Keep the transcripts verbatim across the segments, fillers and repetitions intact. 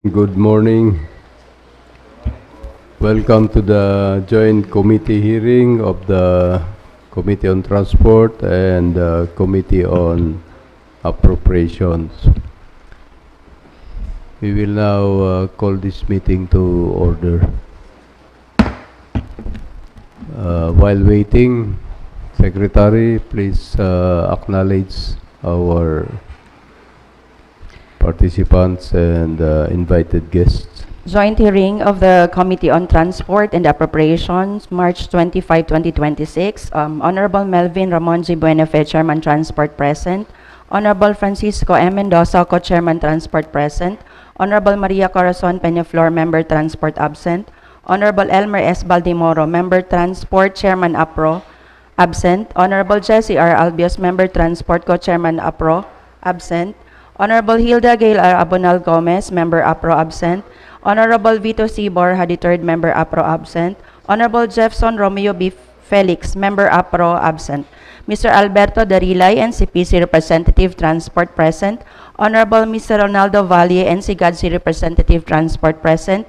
Good morning. Welcome to the joint committee hearing of the Committee on Transport and the Committee on Appropriations. We will now uh, call this meeting to order. Uh, while waiting, Secretary, please uh, acknowledge our participants and uh, invited guests. Joint hearing of the Committee on Transport and Appropriations, March twenty-five, twenty twenty-six. Um, Honorable Melvin Ramon G. Buenafe, Chairman Transport, present. Honorable Francisco M. Mendoza, Co-Chairman Transport, present. Honorable Maria Corazon Peñaflor, Member Transport, absent. Honorable Elmer S. Baldemoro, Member Transport, Chairman APRO, absent. Honorable Jesse R. Albios, Member Transport, Co-Chairman APRO, absent. Honorable Hilda Gail R. Abonal Gomez, Member APRO, absent. Honorable Vito C. Borja the third, Member APRO, absent. Honorable Jefferson Romeo B. Felix, Member APRO, absent. Mister Alberto Darilay, N C P C Representative, Transport, present. Honorable Mister Ronaldo Valle, N C GADC Representative, Transport, present.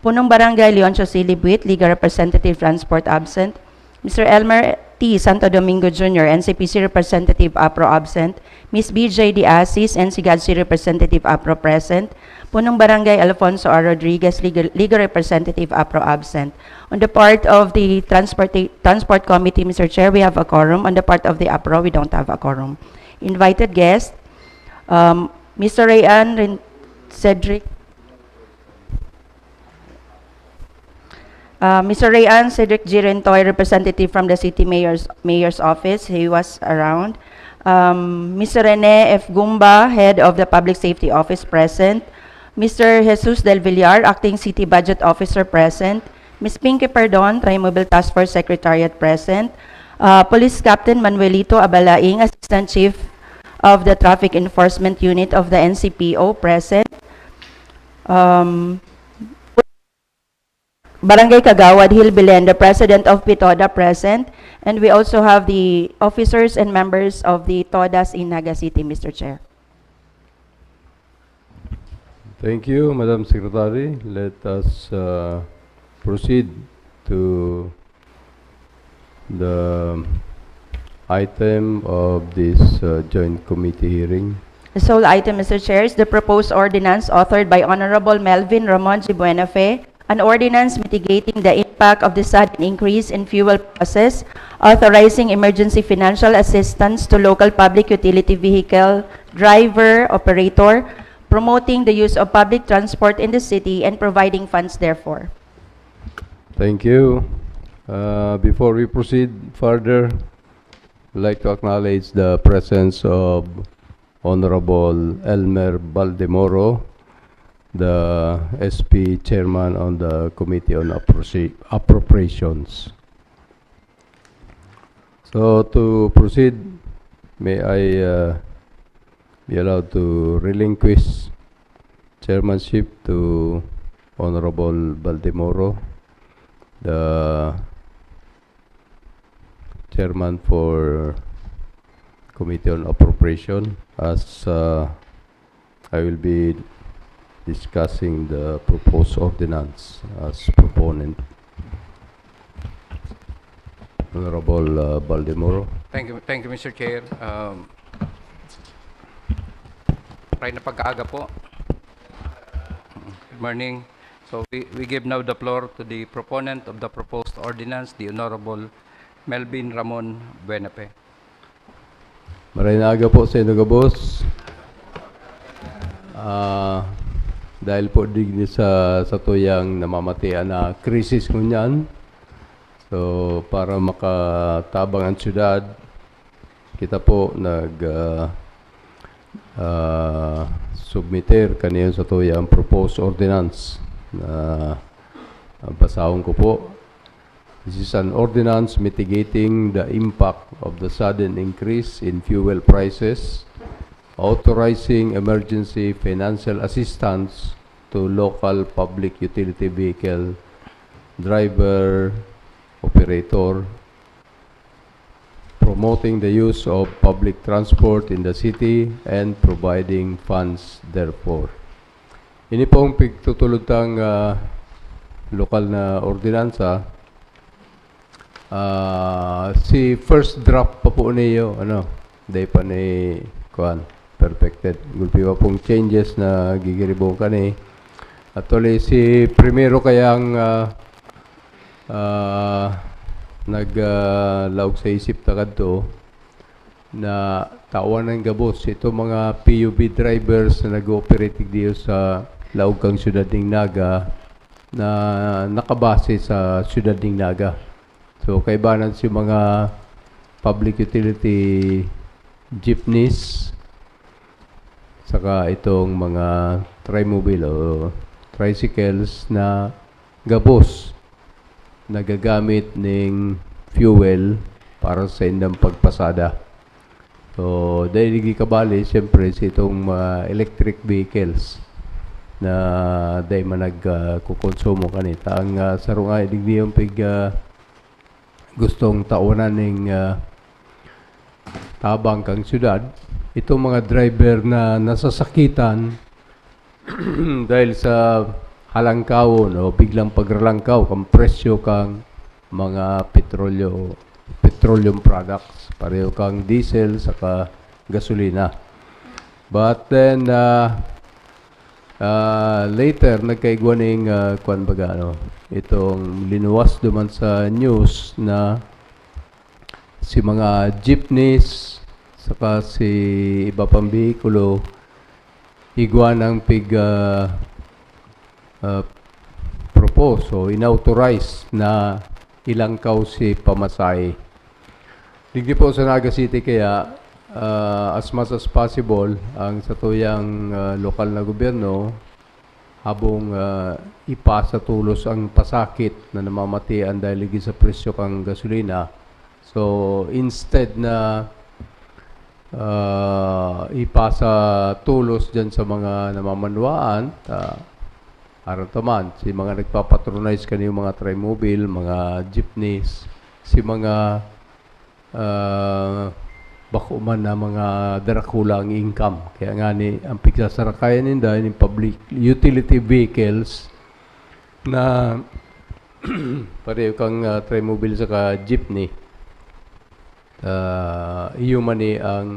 Punong Barangay Leoncio C. Libuit, Liga Representative, Transport, absent. Mister Elmer T. Santo Domingo Junior, N C P C Representative, APRO, absent. Miss B J D. Asis, N C GADC Representative, APRO, present. Punong Barangay Alfonso R. Rodriguez, Liga, Liga Representative, APRO, absent. On the part of the Transport, Transport Committee, Mister Chair, we have a quorum. On the part of the APRO, we don't have a quorum. Invited guest, um, Mister Rayan Rin-, Cedric. Uh, Mister Rayan Cedric G. Rentoy, representative from the City Mayor's, Mayor's Office, he was around. Um, Mister Rene F. Gumba, head of the Public Safety Office, present. Mister Jesus Del Villar, acting City Budget Officer, present. Miss Pinky Perdon, Trimobile Task Force Secretariat, present. Uh, Police Captain Manuelito Abalaing, Assistant Chief of the Traffic Enforcement Unit of the N C P O, present. Um, Barangay Kagawad Hil Belen, the President of PITODA, present. And we also have the officers and members of the TODAS in Naga City, Mister Chair. Thank you, Madam Secretary. Let us uh, proceed to the item of this uh, joint committee hearing. The sole item, Mister Chair, is the proposed ordinance authored by Honorable Melvin Ramon G. Buenafe, an ordinance mitigating the impact of the sudden increase in fuel prices, authorizing emergency financial assistance to local public utility vehicle driver, operator, promoting the use of public transport in the city, and providing funds therefor. Thank you. Uh, before we proceed further, I'd like to acknowledge the presence of Honorable Elmer Baldemoro, the S P chairman on the Committee on Appro- Appropriations. So to proceed, may I uh, be allowed to relinquish chairmanship to Honorable Baldemoro, the chairman for Committee on Appropriation, as uh, I will be discussing the proposed ordinance as proponent. Honorable uh, Baldemoro. Thank you, thank you, Mister Chair. Um, maray na pagkaaga po. Good morning. So we, we give now the floor to the proponent of the proposed ordinance, the Honorable Melvin Ramon Buenafe. Maray na aga po sa inyo gabos. Ah, dahil po digdi sa satuyang namamatian na krisis ngunyan, so para makatabang ang syudad, kita po nag ah, ah, submiter kaniyon satuyang proposed ordinance na ah, basahon ko po. This is an ordinance mitigating the impact of the sudden increase in fuel prices, authorizing emergency financial assistance to local public utility vehicle driver, operator, promoting the use of public transport in the city, and providing funds therefor. Ini pong pigtutulod tang, ah, lokal na ordinansa, ah, si first draft pa po niyo, ano, day pa ni, kuan, perfected. Gulpi pa pong changes na gigiribo kani. Actually, si primero kayang, ah, ah, nag, ah, laog sa isip ta kadto, na tawan ng gabos ito mga P U V drivers na nag-ooperate digdiyo sa laog kan siyudad ning Naga na nakabase sa siyudad ning Naga. So, kaibanan si mga public utility jeepneys, saka itong mga trimobile o tricycles na gabos nagagamit ning fuel para sa indang pagpasada. So, dahil di kabali, siyempre, sa itong mga electric vehicles na dahil man nagkukonsumo kanita. Ang, ah, sarong ay digdi yung pig, ah, gustong tawanan ning, ah, tabang kang syudad, itong mga driver na nasasakitan dahil sa halangkawon o biglang pagralangkaw kang presyo kang mga petrolyo, petroleum products, pareho kang diesel saka gasolina. But then, ah, ah, later, nagkaigwa ning, ah, kwan baga, ano, itong linuwas duman sa news na si mga jeepneys saka si iba pang behikulo, igwa ng pig, ah, ah, propose o inauthorize na ilangkaw si pamasahe. Digdi po sa Naga City kaya, ah, as much as possible, ang satuyang, ah, lokal na gobyerno, habong, ah, ipasa tolos ang pasakit na namamatian dahil ligi sa presyo kang gasolina. So, instead na, ah, ipasa tolos dyan sa mga namamanwaan, ta, aram ta man, si mga nagpapatronize kaniyo mga trimobile, mga jeepneys, si mga, ah, bako man na mga darakula ang income. Kaya nga ni, ang pigsasarakayan ninda, yung public utility vehicles na pareho kang, ah, trimobile saka jeepney. Ah, iyo man ni ang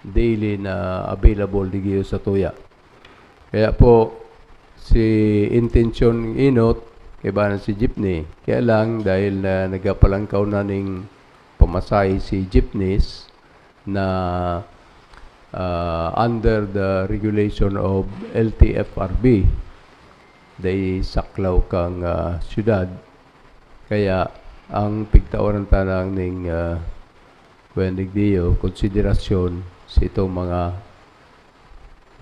daily na available digyo sa tuya. Kaya po, si intensyon inot, kaibahan si jeepney. Kaya lang, dahil na nagapalangkaw na ning pamasahe si jeepneys na, ah, under the regulation of L T F R B, dai saklaw kang, ah, syudad. Kaya, ang pigtawaran tanang ning, ah, kuyan digdiyo, konsiderasyon sa itong mga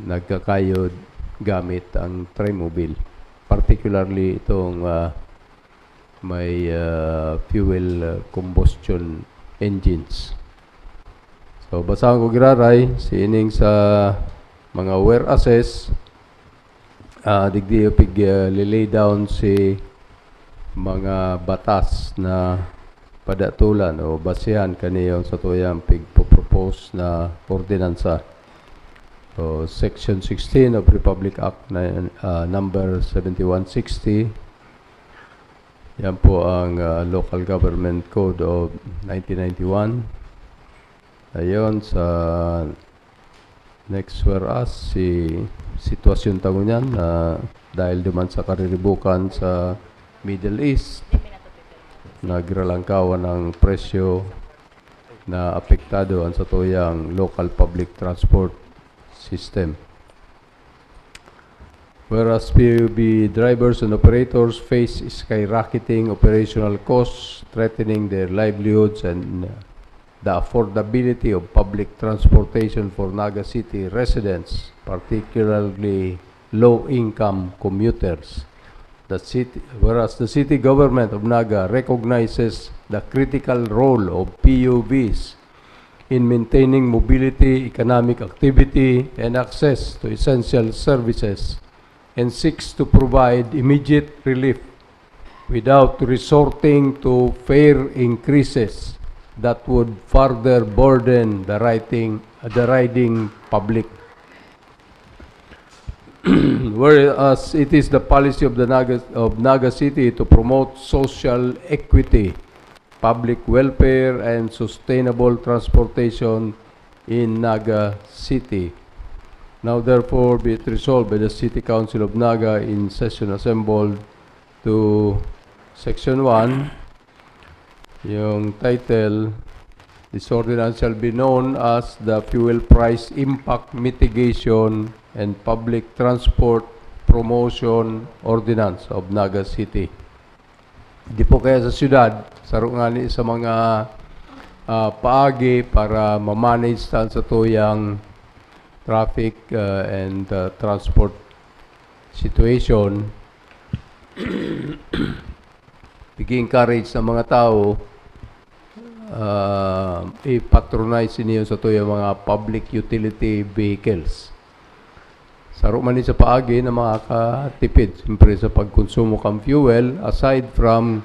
nagkakayod gamit ang trimobile. Particularly itong, ah, may, ah, fuel, ah, combustion engines. So, basahon ko giraray, sining sa mga whereases, ah, digdi pig, ah, lilay down si mga batas na padatulan o basehan kaniyong sa tuyang pigpopropose na ordinansa. So, Section sixteen of Republic Act na, ah, number seventy-one sixty. Yan po ang, ah, Local Government Code of nineteen ninety-one. Ayun, sa next whereas, si sitwasyon ta ngunyan na dahil duman sa kariribukan sa Middle East, nagralangkawan ang presyo na apektado ang satuyang local public transport system. Whereas P U V drivers and operators face skyrocketing operational costs, threatening their livelihoods and the affordability of public transportation for Naga City residents, particularly low-income commuters. The city, whereas the city government of Naga recognizes the critical role of P U Vs in maintaining mobility, economic activity, and access to essential services, and seeks to provide immediate relief without resorting to fare increases that would further burden the writing, the riding public. Whereas it is the policy of the Naga, of Naga City to promote social equity, public welfare, and sustainable transportation in Naga City. Now therefore be it resolved by the City Council of Naga in session assembled to Section one, yung title, "This ordinance shall be known as the Fuel Price Impact Mitigation and Public Transport Promotion Ordinance of Naga City." Di po kaya sa syudad, saro nga ni sa mga ah, paagi para ma-manage tan sa tuyang traffic ah, and ah, transport situation, pig-encourage sa mga tao ah, i-patronize niyo sa tuyang mga public utility vehicles. Saro man ni sa paagi na makakatipid, siyempre, sa pagkonsumo kan fuel, aside from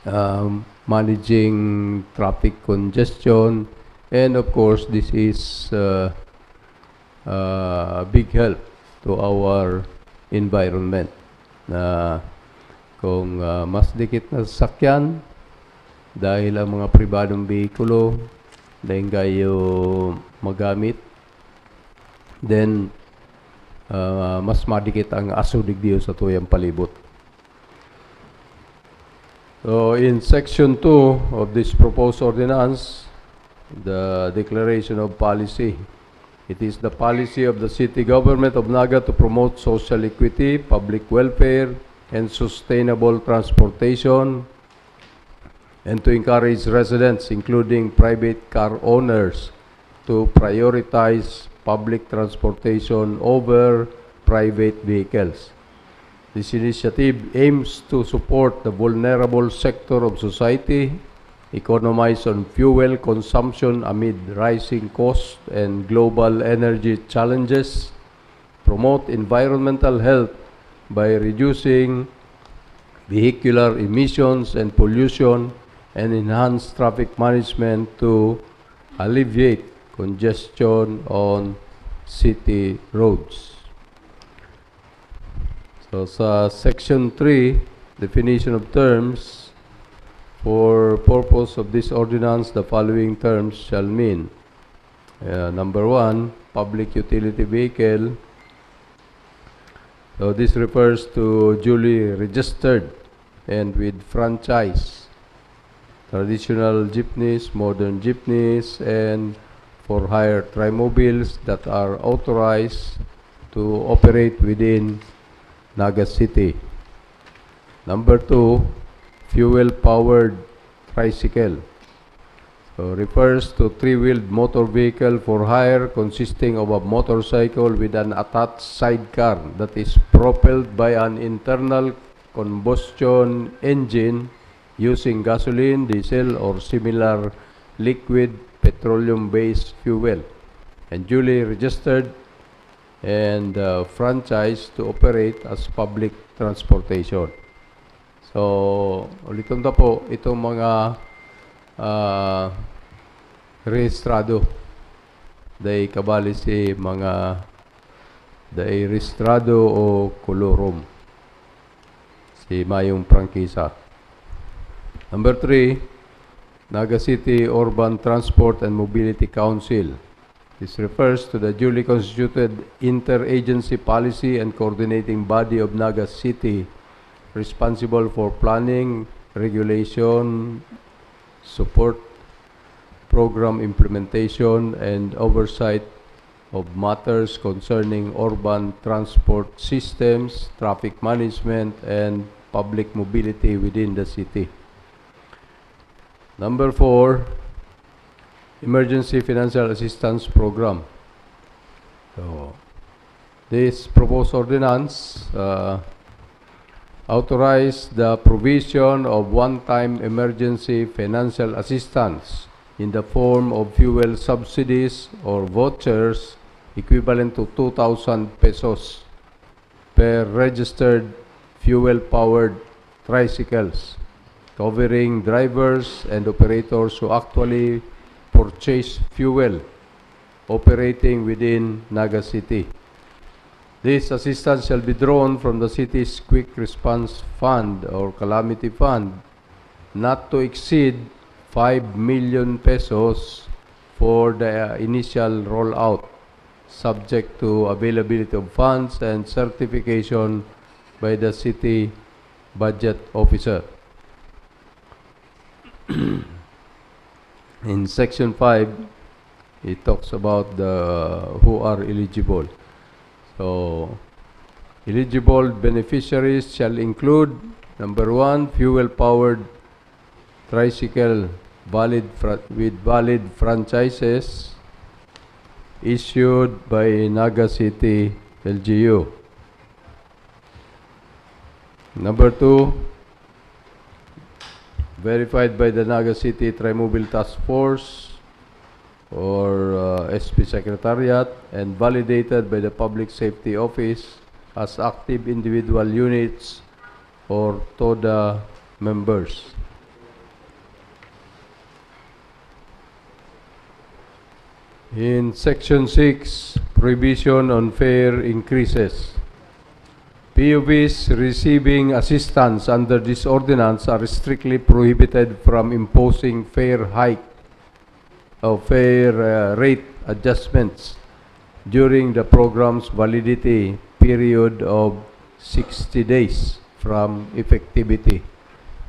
um, managing traffic congestion, and of course, this is uh, uh, a big help to our environment. Na kung uh, mas dikit na sasakyan, dahil ang mga pribadong behikulo, dahil kayo magamit, then uh, mas madikit ang aso digdiyo sa tuyang palibot. So, in section two of this proposed ordinance, the declaration of policy. It is the policy of the city government of Naga to promote social equity, public welfare, and sustainable transportation, and to encourage residents, including private car owners, to prioritize public transportation over private vehicles. This initiative aims to support the vulnerable sector of society, economize on fuel consumption amid rising costs and global energy challenges, promote environmental health by reducing vehicular emissions and pollution, and enhance traffic management to alleviate congestion on city roads. So sa section three, definition of terms, for purpose of this ordinance, the following terms shall mean. Uh, number one, public utility vehicle. So this refers to duly registered and with franchise, traditional jeepneys, modern jeepneys, and for hire trimobiles that are authorized to operate within Naga City. Number two, fuel-powered tricycle. So, refers to three-wheeled motor vehicle for hire consisting of a motorcycle with an attached sidecar that is propelled by an internal combustion engine using gasoline, diesel, or similar liquid petroleum-based fuel, and duly registered and uh, franchised to operate as public transportation. So, uliton ta po, itong mga ah, rehistrado, dai kabali si mga dai rehistrado o kolorum, si mayong prangkisa. Number three, Naga City Urban Transport and Mobility Council. This refers to the duly constituted interagency policy and coordinating body of Naga City, responsible for planning, regulation, support, program implementation, and oversight of matters concerning urban transport systems, traffic management, and public mobility within the city. Number four, Emergency Financial Assistance Program. So, this proposed ordinance uh, authorize the provision of one-time emergency financial assistance in the form of fuel subsidies or vouchers equivalent to two thousand pesos per registered fuel-powered tricycles, covering drivers and operators who actually purchase fuel operating within Naga City. This assistance shall be drawn from the city's Quick Response Fund or Calamity Fund, not to exceed five million pesos for the initial rollout, subject to availability of funds and certification by the city budget officer. In section five, it talks about the who are eligible. So, eligible beneficiaries shall include, number one, fuel-powered tricycle valid fra-, with valid franchises issued by Naga City L G U. Number two, verified by the Naga City Trimobile Task Force or, uh, S P Secretariat and validated by the Public Safety Office as active individual units or TODA members. In Section six, prohibition on fare increases. P U Vs receiving assistance under this ordinance are strictly prohibited from imposing fare hike or fare, uh, rate adjustments during the program's validity period of sixty days from effectivity.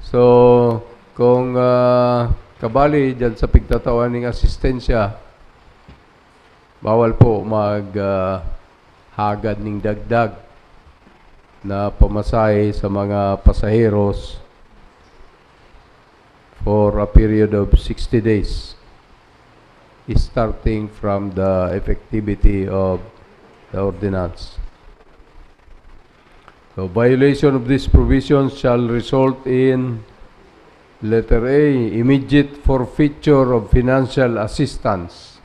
So, kung, ah, kabali dyan sa pigtatawan ning asistensya, bawal po mag, ah, hagad ning dagdag na pamasahe sa mga pasaheros for a period of sixty days, starting from the effectivity of the ordinance. So, violation of this provision shall result in, letter A, immediate forfeiture of financial assistance.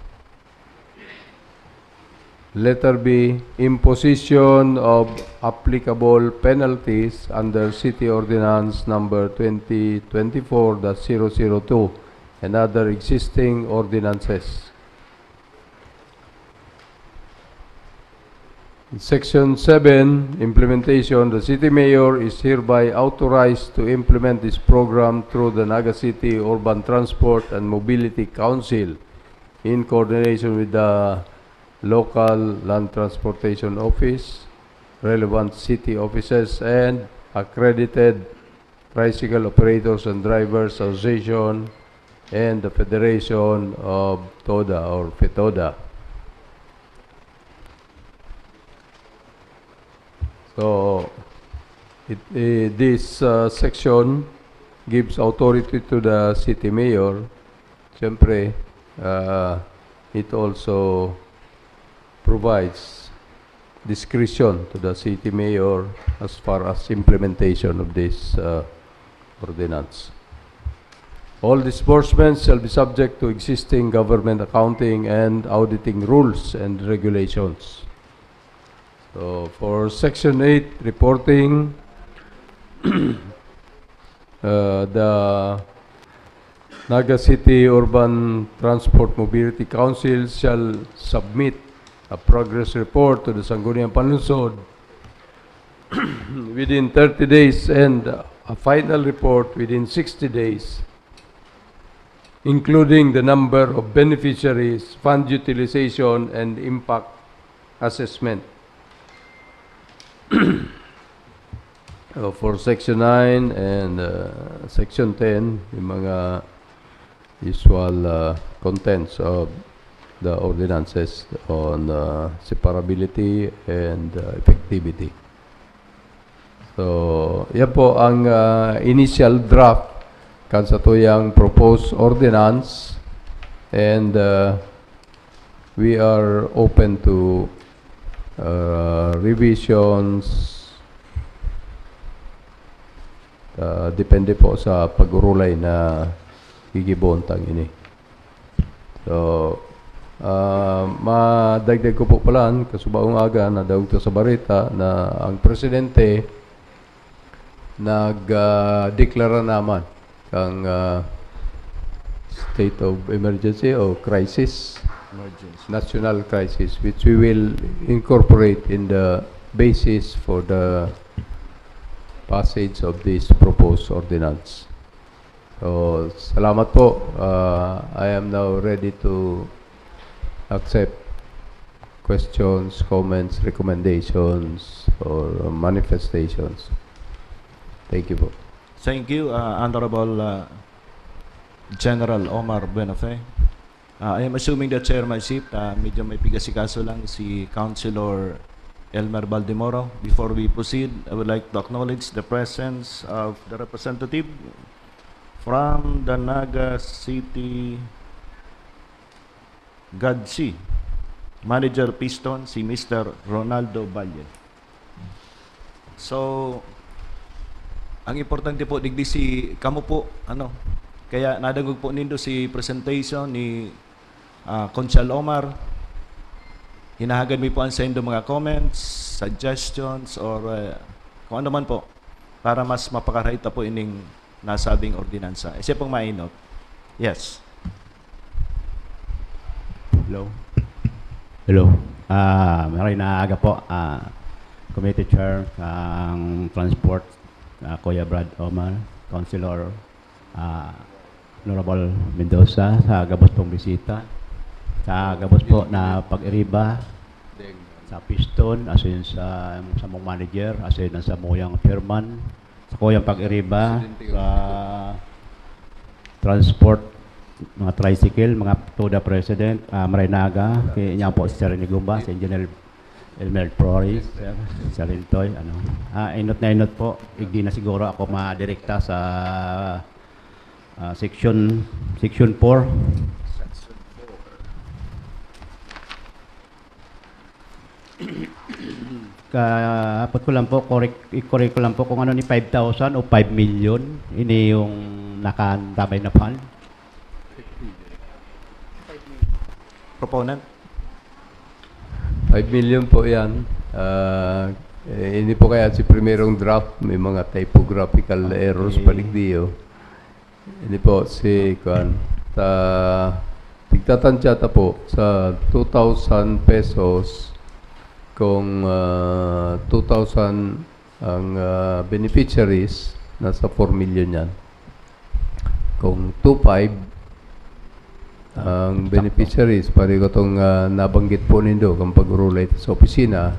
Letter B, imposition of applicable penalties under City Ordinance Number twenty twenty-four dash zero zero two and other existing ordinances. Section seven, implementation. The city mayor is hereby authorized to implement this program through the Naga City Urban Transport and Mobility Council in coordination with the local land transportation office, relevant city offices, and accredited Tricycle Operators and Drivers Association, and the Federation of TODA or FETODA. So, it, eh, this, uh, section gives authority to the city mayor. Siyempre, uh, it also provides discretion to the city mayor as far as implementation of this, uh, ordinance. All disbursements shall be subject to existing government accounting and auditing rules and regulations. So, for Section eight, reporting, uh, the Naga City Urban Transport Mobility Council shall submit a progress report to the Sangguniang Panlungsod within thirty days and a final report within sixty days, including the number of beneficiaries, fund utilization, and impact assessment. Uh, for Section nine and, uh, Section ten, yung mga usual, uh, contents of the ordinances on, uh, separability and, uh, effectivity. So, yan po ang, uh, initial draft kan satuyang proposed ordinance, and, uh, we are open to, uh, revisions, uh, depende po sa pag-urulay na gigibohon tang ini. So, ah, madagdag ko po pala, kasubaong aga, nadangog ta sa bareta na ang presidente nag, ah, deklara naman kang, ah, state of emergency o crisis, Emergency. National crisis, which we will incorporate in the basis for the passage of this proposed ordinance. So, salamat po. Uh, I am now ready to accept questions, comments, recommendations, or manifestations. Thank you po. Thank you, uh, Honorable uh, General Omar Buenofe. Uh, I am assuming the chairmanship, uh, medyo may pigasikaso lang si Councilor Elmer Baldemoro. Before we proceed, I would like to acknowledge the presence of the representative from the Naga City G A D C, Manager Piston, si Mister Ronaldo Valle. So, ang importante po, digdi si kamo po, ano, kaya nadangog po nindo si presentation ni ah, Konsehal Omar. Hinahagad mi po ang saindo mga comments, suggestions, or uh, kung ano man po, para mas mapakarahay ta po ining nasabing ordinansa. Isa pong mainot. Yes. Hello. Hello. Ah, maray na aga po. Ah, Committee Chair, ang Transport, ah, Kuya Brad Omar, Councilor, ah, Honorable Mendoza, sa gabos pong bisita, sa gabos po na pag-iriba, sa Piston, asin sa, sa mong manager, asin ang sa muyang chairman, sa kuyang pag-iriba, sa transport, mga tricycle, mga TODA president, ah, Maray na aga, kay niya po si Sir Renegumba, si Engineer Elmer Flores, Sir, Sir Rintoy, ano. Ah, inot na inot po, igdi na siguro ako madirekta sa ah, section section four. Kahapot ko lang po, correct, i-correct ko lang po kung ano ni five thousand o five million. Ini yung nakaantabay na fund. Proponent? Five million po yan. Ah, eh, hindi po kaya si primerong draft, may mga typographical errors Okay. pa digdiyo. Hindi po, si, kuwan, ta, tigtatansya ta po sa two thousand pesos kung ah, two thousand ang ah, beneficiaries, nasa four million yan. Kung two five ang beneficiaries, pareho tong ah, nabanggit po nindo, kung pag-urulay sa opisina,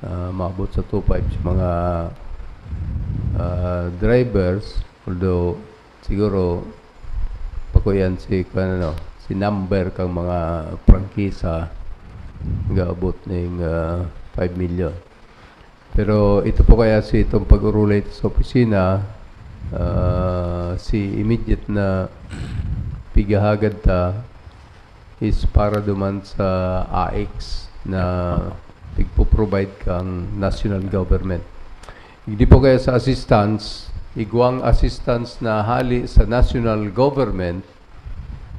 ah, maabot sa two five sa mga ah, drivers, although siguro pakuyan si, ano, si number kang mga prangkisa gaabot ning ah, five million. Pero ito po kaya si itong pag-urulay sa opisina, ah, si immediate na pighahagad ta is para duman sa AICS na pigpo-provide kang national government. Hindi po kaya sa assistance, igwang assistance na hali sa national government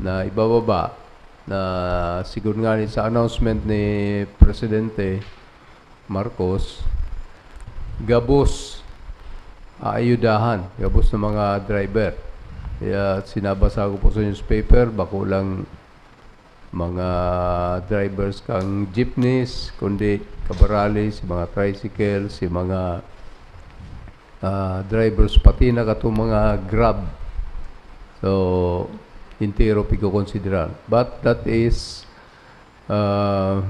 na ibababa na siguro nga ni sa announcement ni Presidente Marcos, gabos aayudahan, gabos na mga driver. Kaya sinabasa ko po sa newspaper, bako lang mga drivers kang jeepneys, kundi kabarali si mga tricycle, si mga ah, drivers, pati na katong mga Grab. So, entero pigkokonsiderar. But that is uh,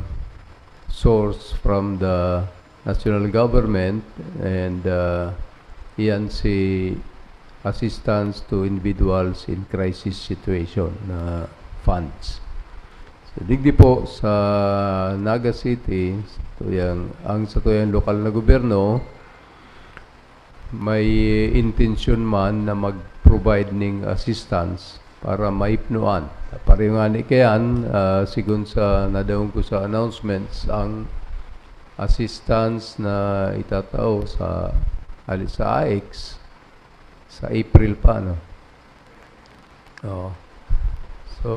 source from the national government and uh, iyan si assistance to individuals in crisis situation na funds. So, digdi po sa Naga City, sa tuyang, ang sa tuyang lokal na gobyerno, may intensyon man na mag-provide ning assistance para maipnoan. Pareho nga ni kayan, ah, sigon sa nadangog ko sa announcements, ang assistance na itatao sa, ali sa AICS sa April pa, no? Oo. So,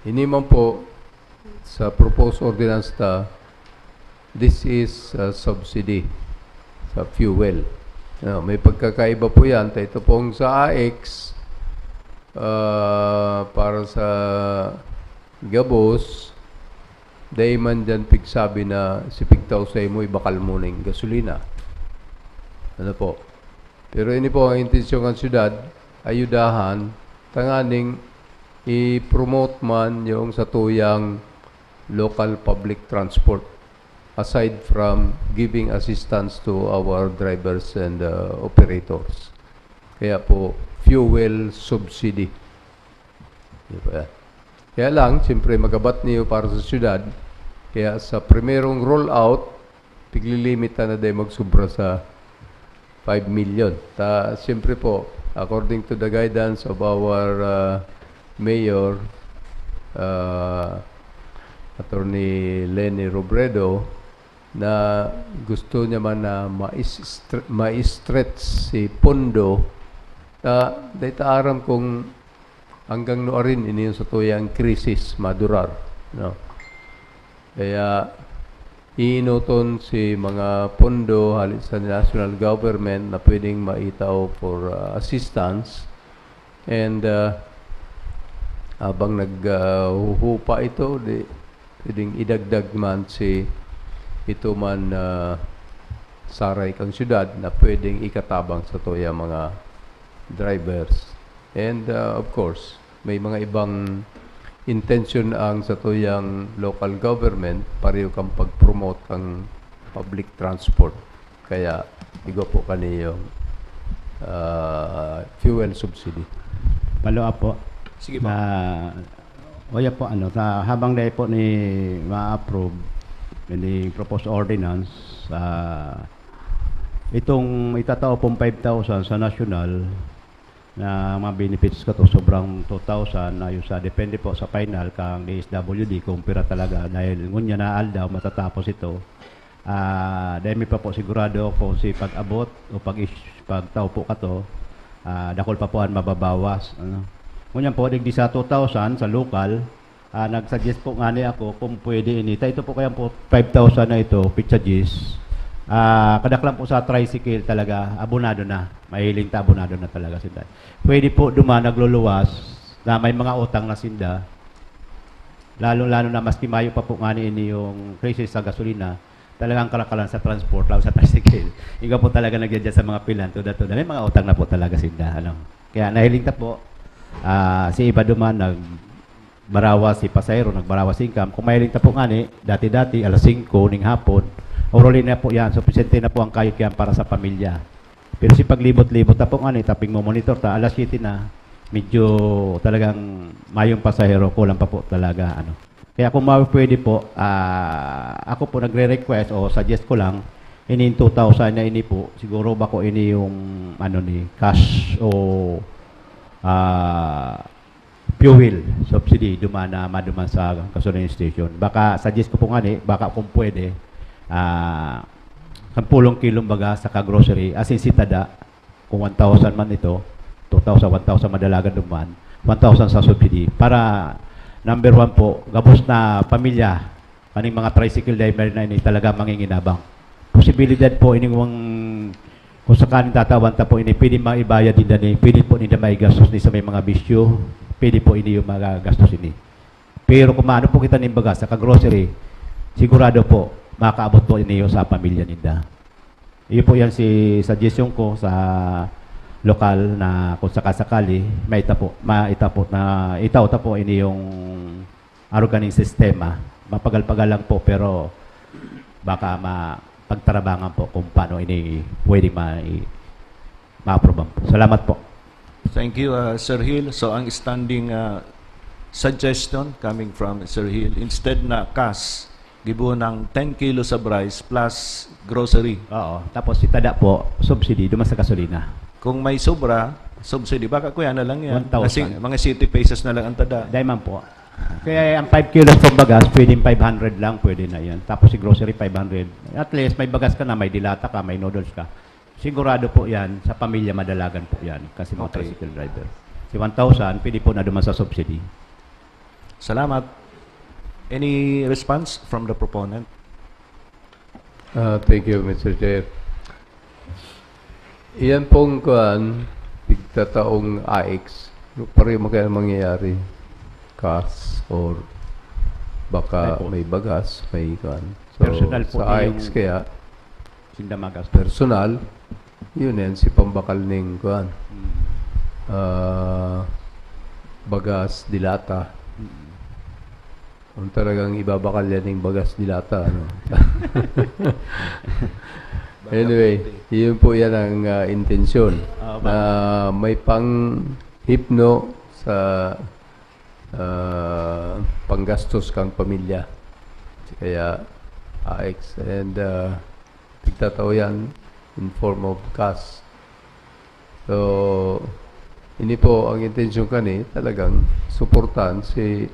ini man po, sa proposed ordinance ta, this is a subsidy sa fuel. No, may pagkakaiba po yan. Ta ito pong sa AICS, ah, para sa gabos, dai man diyan pigsabi na si pigtao sa imo ibakal mo ning gasolina. Ano po? Pero ini po ang intensyon ng syudad, ayudahan, tanganing i-promote man yung sa tuyang local public transport, aside from giving assistance to our drivers and uh, operators. Kaya po, fuel subsidy. Di ba? Kaya lang, siyempre, magabat niyo para sa syudad. Kaya sa primerong rollout, piglilimit na dahil magsubra sa five million. Ta, siyempre po, according to the guidance of our uh, mayor, uh, Attorney Leni Robredo, na gusto niya man na ma-is-, ma-stretch si pondo, ta, dahil ta aram kung hanggang nuarin ini yung sa tuyang krisis madurar, no? Kaya iinoton si mga pondo hali sa national government na pwedeng maitao for uh, assistance. And uh, habang naghuhupa ito, di, pwedeng idagdag man si ito man uh, saray kang syudad na pwedeng ikatabang sa tuya mga drivers. And uh, of course, may mga ibang intention ang sa tuyang local government, pareho kang pag-promote ang public transport. Kaya, igwa po kaniyo uh, fuel subsidy. Follow up po. Sige po. Na, o yan po, ano, sa, habang dahil po ni ma-approve ni proposed ordinance, ah, itong itatao pong five thousand sa national na mga benefits ko to sobrang two thousand ayon sa depende po sa final kang D S W D kung pira talaga dahil ngunya na aldaw matatapos ito. Ah, dahil mi pa po sigurado kung si pag-abot o pag pagtao po kato, ah, dakul pa po an mababawas, ano. Ngunyan po, digdi sa two thousand sa lokal, ah, nag-suggest po ngani ako kung pwede ini. Ta ito po kaya po five thousand na ito, pitsa diyes. Ah, kadaklan po sa tricycle talaga, abonado na. Mahiling ta, abonado na talaga sinda. Pwede po duman nagluluwas na may mga utang na sinda. Lalo-lalo na maski mayo pa po ngani ini yung krisis sa gasolina, talagang kalakalan sa transport, lalo sa tricycle. Iba po talaga nagyadya sa mga pilan, tuda-tuda. May mga utang na po talaga sinda. Ano? Kaya nahiling ta po, ah, si iba duman, nagbarawas si pasahero, nagbarawas si income. Kung mahiling ta po ngani, dati-dati, alas singko ning hapon, oruli na po yan, supisente na po ang kayod yan para sa pamilya. Pero si paglibot-libot ta po ngani, taping mo monitor ta, alas siyete na, medyo talagang mayong pasahero, kulang pa po talaga. Ano. Kaya kung ma- pwede po, ah, ako po nagre-request o suggest ko lang, ini yung two thousand na ini po, siguro bako ini yung ano ni cash o ah, fuel subsidy duman na maduman sa gasoline station. Baka suggest ko po ngani, baka kung pwede, ah, sampulong kilong baga sa ka-grocery, asin si tada, kung one thousand man ito, two thousand, one thousand madalagan duman, one thousand sa subsidy. Para number one po, gabos na pamilya, kaning mga tricycle driver na ini talaga manginginabang. Posibilidad po ining wang kung sakaling tatawan ta po ini, pwede maibayad ninda ni, pwede po ninda maigastos ni sa may mga bisyo, pwede po ini yung magagastos ini. Pero kung maano po kita ning baga sa ka-grocery, sigurado po, makaabot po ini yung sa pamilya ninda. Iyo po yan si suggestion ko sa lokal na kung sakasakali, maita po, maita po na itaw ta po ini yung arog kaning sistema, mapagal-pagal lang po, pero baka ma pagtarabangan po kung paano ini pwede ma i- ma-approvean po. Salamat po. Thank you, uh, Sir Hill. So, ang standing uh, suggestion coming from Sir Hill, instead na cash, gibo ng ten kilos of rice plus grocery. Oo. Tapos si tada po, subsidy, duman sa gasolina. Kung may sobra, subsidy, baka kuya na lang yan. One thousand. Kasi mga city pesos na lang ang tada. Dahil man po. Kaya ang five kilos pong bagas, pwedeng five hundred lang, pwede na yan. Tapos si grocery, five hundred. At least, may bagas ka na, may dilata ka, may noodles ka. Sigurado po yan, sa pamilya madalagan po yan. Kasi mga Okay. tricycle driver. Si one thousand, pwede po na duman sa subsidy. Salamat. Any response from the proponent? Uh, thank you, Mister Chair. Iyan pong kuan, pigtataong A X, pareho man kaya mangyayari. Cash or Baka Ay po. may bagas, may kuan. So, Personal po sa yung AICS kaya, Sinda magastos. personal, yun yan, si pambakal ning kuan. Mm. Ah, bagas de lata. Mm. Kung talagang ibabakal yan yung bagas de lata, ano? Anyway, yun po yan ang ah, intensyon. Ah, Na may pang-hipno sa ah, panggastos kang pamilya. Kaya, AICS and ah, pigtatao yan in form of cash. So, ini po ang intensyon kani, talagang suportahan si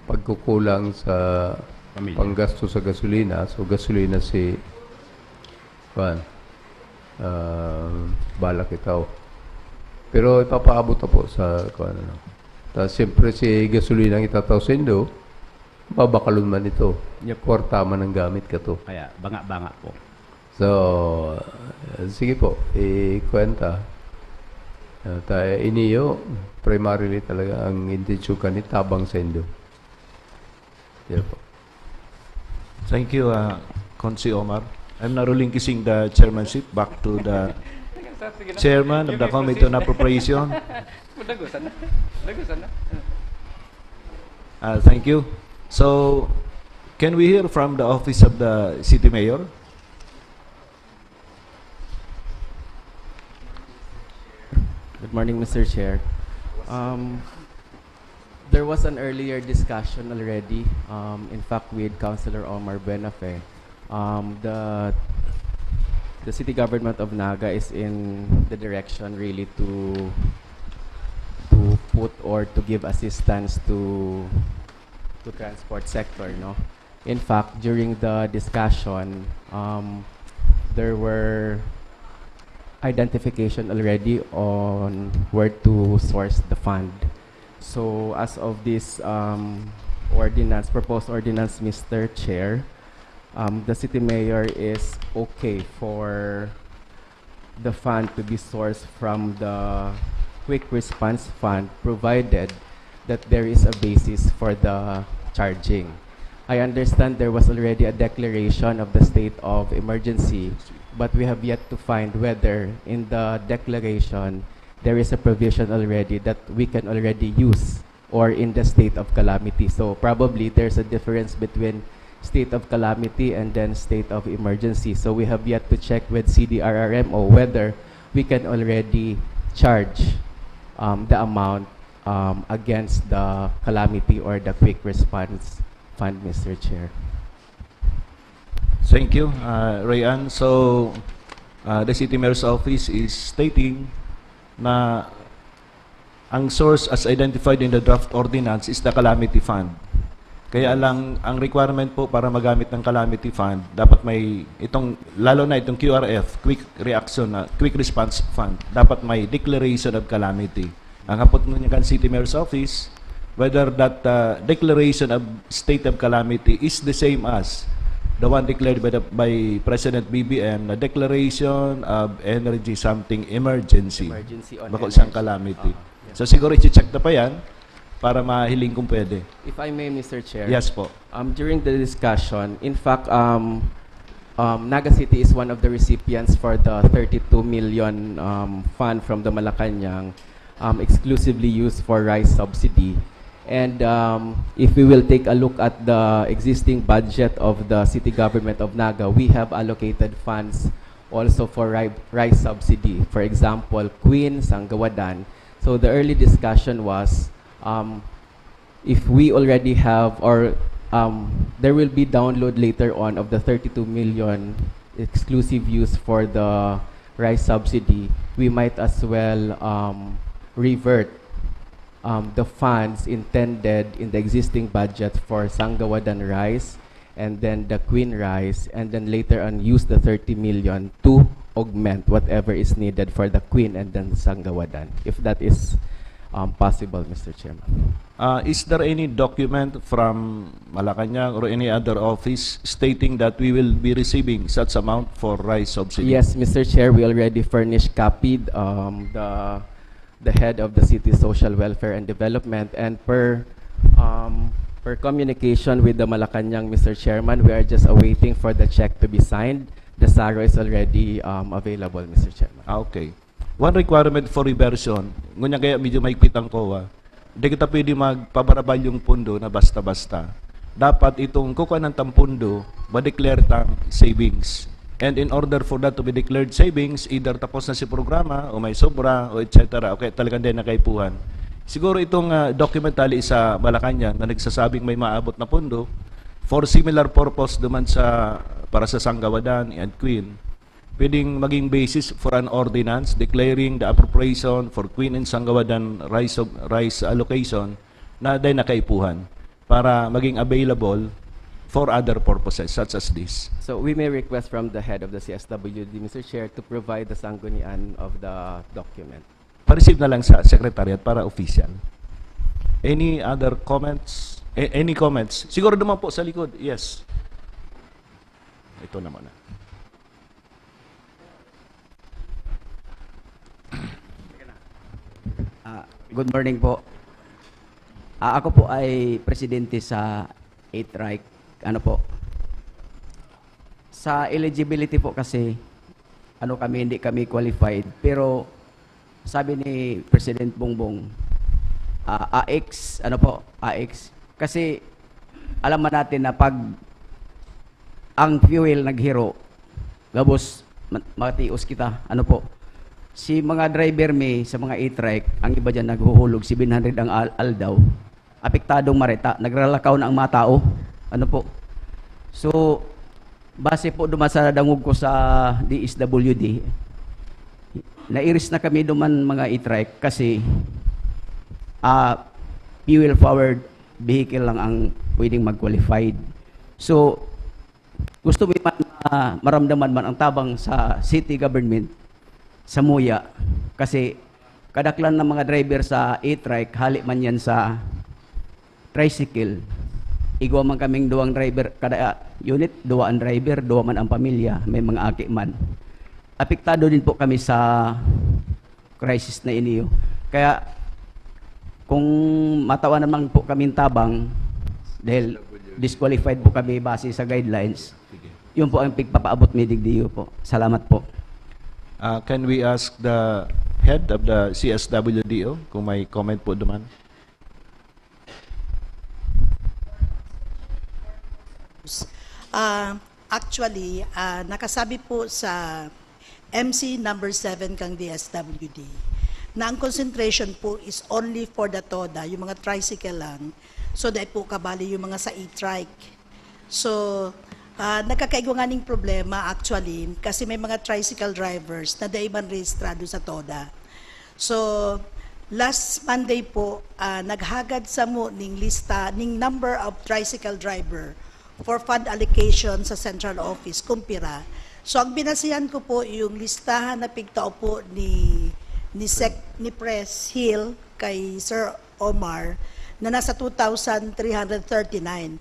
pagkukulang sa Pamilya. panggasto sa gasolina. So, gasolina si kuan, ah, balak itaw. Pero ipapaabot na po sa kuan, ano. Tapos, siyempre, si gasolina ang itatao sa indo, babakalon man ito. Yep. Kwarta man ang gamit kato. Kaya, banga-banga po. So, uh, sige po, ikwenta. Uh, ta, iniyo, primarily talaga ang intensyon kani tabang sa indo. Yan po. Thank you, uh, Consi Omar. I'm now relinquishing the chairmanship back to the chairman of the Committee on Appropriation. Dagusan na. Dagusan na. Uh, thank you. So, can we hear from the office of the city mayor? Good morning, Mister Chair. Um, there was an earlier discussion already, um, in fact, with Councilor Omar Buenafe. Um, the, the city government of Naga is in the direction really to, to put or to give assistance to, to transport sector, no? In fact, during the discussion, um, there were identification already on where to source the fund. So as of this, um, ordinance, proposed ordinance, Mister Chair, um, the city mayor is okay for the fund to be sourced from the Quick Response Fund, provided that there is a basis for the charging. I understand there was already a declaration of the state of emergency, but we have yet to find whether in the declaration there is a provision already that we can already use or in the state of calamity. So probably there's a difference between state of calamity and then state of emergency. So we have yet to check with C D R R M O whether we can already charge, um, the amount, um, against the calamity or the quick response fund, Mister Chair. Thank you, uh, Rayan. So, uh, the city mayor's office is stating na ang source as identified in the draft ordinance is the calamity fund. Kaya lang, ang requirement po para magamit ng calamity fund, dapat may itong, lalo na itong Q R F, quick reaction, na quick response fund, dapat may declaration of calamity. Ang hapot mo niya kan City Mayor's Office, whether that uh, declaration of state of calamity is the same as the one declared by, the, by President B B M na declaration of energy something emergency. Emergency on Bako energy. Isang calamity. Ah, yes. So siguro i-check na pa yan para mahiling kung pwede. If I may, Mister Chair. Yes po. Um, during the discussion, in fact, um, um, Naga City is one of the recipients for the thirty-two million, um, fund from the Malacañang, um, exclusively used for rice subsidy. And, um, if we will take a look at the existing budget of the city government of Naga, we have allocated funds also for ri-, rice subsidy. For example, Queen, Sanggawadan. So the early discussion was, um, if we already have, or, um, there will be download later on of the thirty-two million exclusive use for the rice subsidy, we might as well, um, revert, um, the funds intended in the existing budget for Sanggawadan rice and then the Queen rice, and then later on use the thirty million to augment whatever is needed for the Queen and then Sanggawadan, if that is, um, possible, Mister Chairman. Uh, is there any document from Malacañang or any other office stating that we will be receiving such amount for rice subsidy? Yes, Mister Chair, we already furnished copied, um, the, the head of the City Social Welfare and Development, and per, um, For communication with the Malacañang, Mister Chairman, we are just awaiting for the check to be signed. The saro is already um, available, Mister Chairman. Ah, okay. One requirement for reversion, ngunyan kaya medyo mahigpit ang COA, di kita pwede magpabarabalyong pondo na basta-basta. Dapat itong kukuhanan tang pondo, ma-declare tang savings. And in order for that to be declared savings, either tapos na si programa, o may sobra, o et cetera, o kaya talagang dahil nakaipuhan. Siguro itong ah, document tali sa Malacañang na nagsasabing may maabot na pondo for similar purpose duman sa para sa Sanggawadan and Queen, pwedeng maging basis for an ordinance declaring the appropriation for Queen and Sanggawadan rice, of, rice allocation na dahil nakaipuhan para maging available for other purposes such as this. So we may request from the head of the C S W D, Mister Chair, to provide the sanggunian of the document. Pa-receive na lang sa secretariat para official. Any other comments? A- any comments? Siguro naman po sa likod. Yes. Ito naman na. Ah, good morning po. Ah, ako po ay presidente sa A-Trike. Ano po? Sa eligibility po kasi, ano kami, hindi kami qualified. Pero sabi ni President Bongbong, ah, A X, ano po, A X. Kasi alam man natin na pag ang fuel naghiro, gabos ma- matios kita. Ano po? Si mga driver mi sa mga e-trike, ang iba dyan naghuhulog seven hundred ang al- aldaw. Apektadong mareta, nagralakaw na ang mga tao. Ano po? So, base po duman sa dangog ko sa D S W D, nairis na kami duman mga e-trike kasi ah, fuel-powered vehicle lang ang pwedeng mag-qualified. So, gusto mi man na maramdaman man ang tabang sa city government sa Muya kasi kadaklan ng mga driver sa e-trike, hali man yan sa tricycle. Igwa man kaming duwang driver kada unit, duwa ang driver, duwa man ang pamilya, may mga aki man. Apektado din po kami sa crisis na iniyo. Kaya kung matawa naman po kaming tabang dahil disqualified po kami base sa guidelines, yun po ang pigpapaabot mi digdiyo po. Salamat po. Uh, can we ask the head of the C S W D O kung may comment po duman? Ah, actually, ah, nakasabi po sa M C number seven kang D S W D na ang concentration po is only for the TODA, yung mga tricycle lang. So, dahil po kabali yung mga sa e-trike. So, ah, nagkakaigwa nga ning problema actually kasi may mga tricycle drivers na dai man rehistrado sa TODA. So, last Monday po, ah, naghagad samo ning lista ning number of tricycle driver for fund allocation sa central office, kung pira. So, ang binasihan ko po yung listahan na pigtao po ni, ni, Sec, ni Pres Hill kay Sir Omar na nasa two thousand three hundred thirty-nine.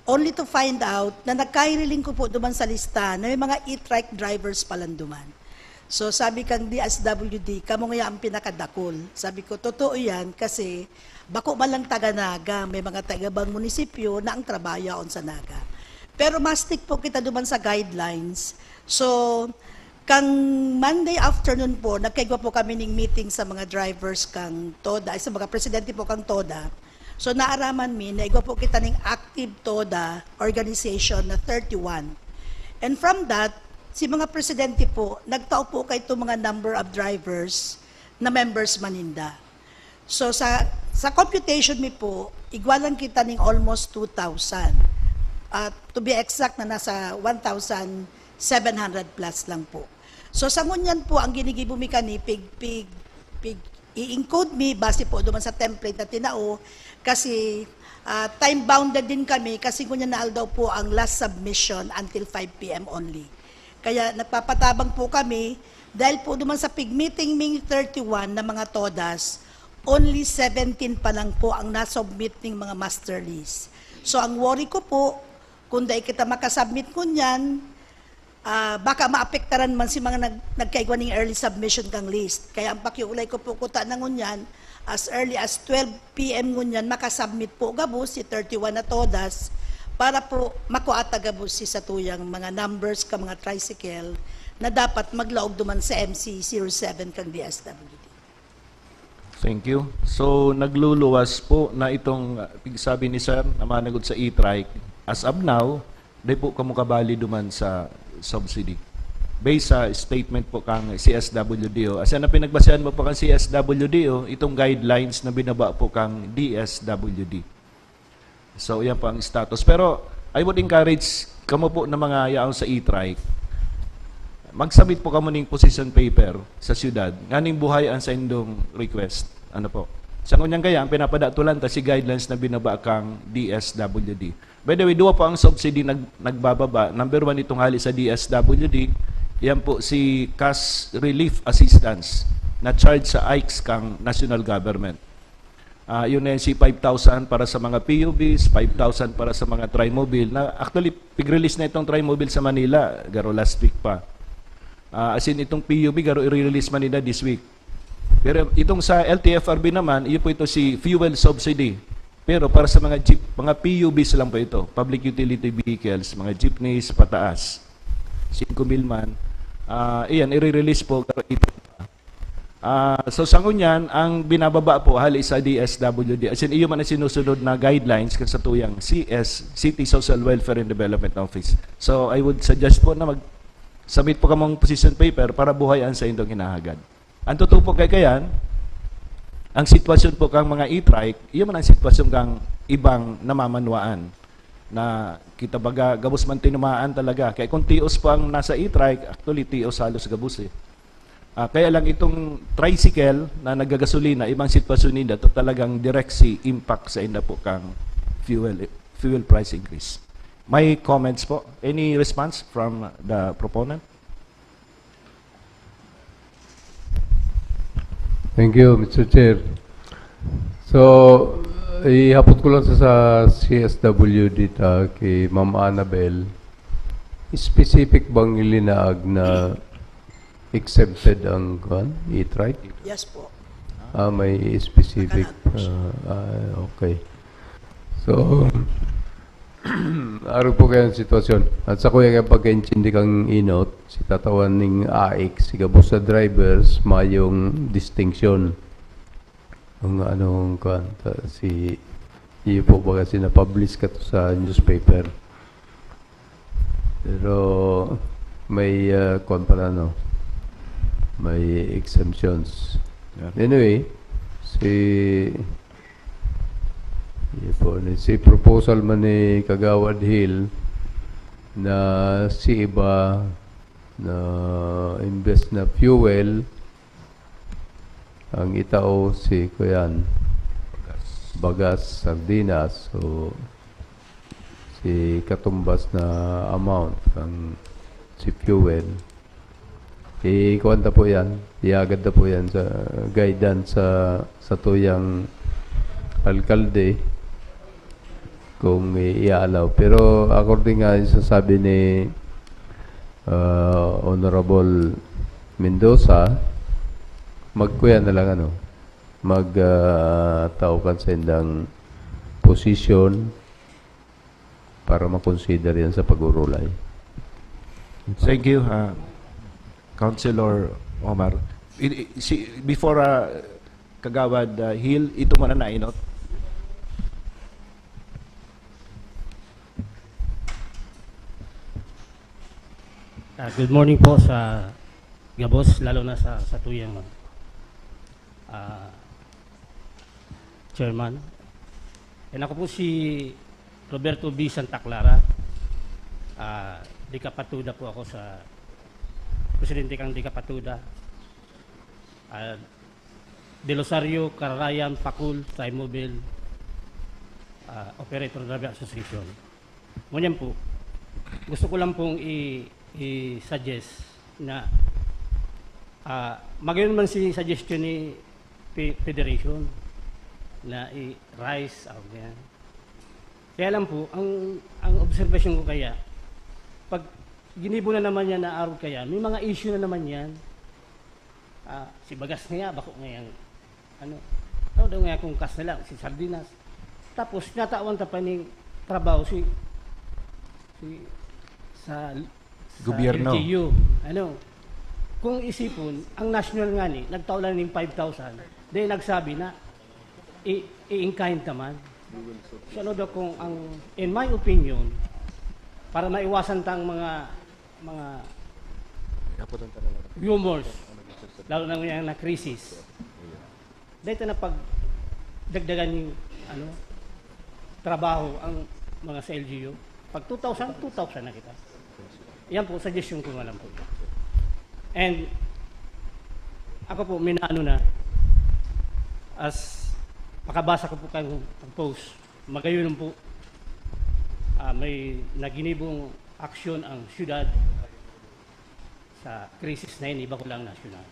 Only to find out na nagkahiriling ko po duman sa lista na may mga e-trike drivers palan duman. So, sabi kang D S W D, kamo nga ang pinakadakol. Sabi ko, totoo yan kasi bako man lang taga Naga, may mga taga-ibang munisipyo na ang trabaho yaon sa Naga. Pero mastik po kita duman sa guidelines. So, kang Monday afternoon po, nagkaigwa po kami ning meeting sa mga drivers kang TODA, ay sa mga presidente po kang TODA. So, naaraman mi na igwa po kita ning active TODA organization na thirty-one. And from that, si mga presidente po, nagtao po kay itong mga number of drivers na members maninda. So, sa, sa computation mi po, igwa lang kita ning almost two thousand. At to be exact na nasa one thousand seven hundred plus lang po. So, sa ngunyan po, ang ginigibo mi kani, pig, pig, pig, i-encode mi, base po duman sa template na tinao, kasi ah, time-bounded din kami, kasi ngunyan na aldaw po ang last submission until five P M only. Kaya nagpapatabang po kami, dahil po duman sa pig-meeting ming thirty-one na mga TODAs, only seventeen pa lang po ang nasubmit ning mga master list. So, ang worry ko po, kung dai kita makasubmit ngunyan, Ah, baka maapektaran man si mga nag-, nagkaigwa ning early submission kang list. Kaya ang pakiulay ko po kuta na ngunyan, as early as twelve P M ngunyan, makasubmit po gabos si thirty-one na todas para po makuha ta gabos si satuyang mga numbers ka mga tricycle na dapat maglaog duman sa M C zero seven kang D S W D. Thank you. So, nagluluwas po na itong, ah, pigsabi ni Sir na managod sa e-trike. As of now, di po kamo kabali duman sa subsidy. Based sa statement po kang C S W D O. As in, ang pinagbasehan mo po kang C S W D O, itong guidelines na binaba po kang D S W D. So, yan po ang status. Pero, I would encourage kamo po na mga yaon sa e-trike, mag-submit po kamo ning position paper sa syudad. Nganing buhay ang sa indong request. Ano po? Sa ngunyan kaya, ang pinapadatulan ta si guidelines na binaba kang D S W D. By the way, duwa po ang subsidy nag-, nagbababa. Number one, itong hali sa D S W D. Yan po si cash relief assistance na charge sa ikes kang national government. Ah, yun na yan si five thousand para sa mga P U Bs, five thousand para sa mga Trimobile. Na, actually, pig-release na itong Trimobile sa Manila, garo last week pa. Ah, as in, itong P U B, garo i-release man nila this week. Pero itong sa L T F R B naman, iyo po ito si fuel subsidy. Pero para sa mga jeep, mga P U Bs lang po ito, public utility vehicles, mga jeepneys, pataas. Singko mil man. Ah, iyan, i-release po, garo ito. Ah, so, sa ngunyan, ang binababa po, hali sa D S W D, as in, iyo man ang sinusunod na guidelines kan satuyang C S, City Social Welfare and Development Office. So, I would suggest po na mag-submit po kamong position paper para buhay ang sa indong hinahagad. Ang totoo po kay kayan, ang sitwasyon po kang mga e-trike, iyo man ang sitwasyon kang ibang namamanwaan na kita baga gabos man tinumaan talaga. Kaya kung tios po ang nasa e-trike, actually, tios halos gabos eh. Ah, kaya lang itong tricycle na nagagasolina, ibang sitwasyon ninda, ito talagang direct si impact sa inda po kang fuel, fuel price increase. May comments po? Any response from the proponent? Thank you, Mister Chair. So, ihapot ko lang sa, sa C S W D ta kay Ma'am Annabel. Specific bang ilinaag na exempted ang, kuwan, e-trike? Yes po. Ah, may specific. Nakalagay po siya. Ah, ah, okay. So, arog po kaya ang sitwasyon. At sa kuya kaya pagkaintindi kang inot, si katawan ning aik, si gabos sa drivers, mayong distinction. Ang anong, kuwan, ta-, si, iyo po baga sinapublish ka to sa newspaper. Pero may, ah, kuwan pala, no? May exemptions. Yeah. Anyway, si, iyo po, si proposal man ni Kagawad Hill na si iba na imbes na fuel, ang itao si kuyan, bagas, sardinas, so si katumbas na amount ang si fuel. Ikuwan ta po yan, iagad ta po yan sa guidance sa, sa tuyang alkalde kung i-allow. Pero according nga sa sabi ni, ah, Honorable Mendoza, magkuya na lang, ano, mag, ah, tao kan sa indang position para makonsider yan sa pag-urulay. Thank you, ah, Councilor Omar. I, i, si, before, ah, Kagawad, ah, Hill, ito muna na inot. Ah, good morning po sa gabos, lalo na sa, sa tuyang, ah, Chairman. And ako po si Roberto B. Santa Clara. Ah, Dikapatuda po ako sa presidente kang Dikapatuda. Ah, De Rosario Cararayan Pakul Trimobile, ah, Operator Driver Association. Ngunyan po, gusto ko lang pong i-, i-suggest na, ah, magayon man si suggestion ni Fe-, Federation na i-rise out yan. Kaya lang po, ang, ang obserbasyon ko kaya, pag Ginibo na naman yan na arog kaya. May mga issue na naman yan. Ah, si Bagas nga, bako nga yan. Ano? Ano daw nga kung kas na lang, si Sardinas. Tapos, natawan ta pa ning trabaho si, si sa, sa Gobyerno. L G U. Ano? Kung isipon, ang national nga ni, nagtao lang ning five thousand. Dahil nagsabi na, i- i-in-kind naman. So ano daw kung ang, in my opinion, para maiwasan tang mga mga rumors, lalo na ngayon na crisis, dahil na pag dagdagan yung ano, trabaho ang mga sa L G U, pag two thousand, two thousand na kita. Yan po, suggestion ko na lang po. And ako po, minaano na, as pakabasa ko po kang post, magayon po, ah, may naginibong aksyon ang syudad sa krisis na yun, iba ko lang nasyonal.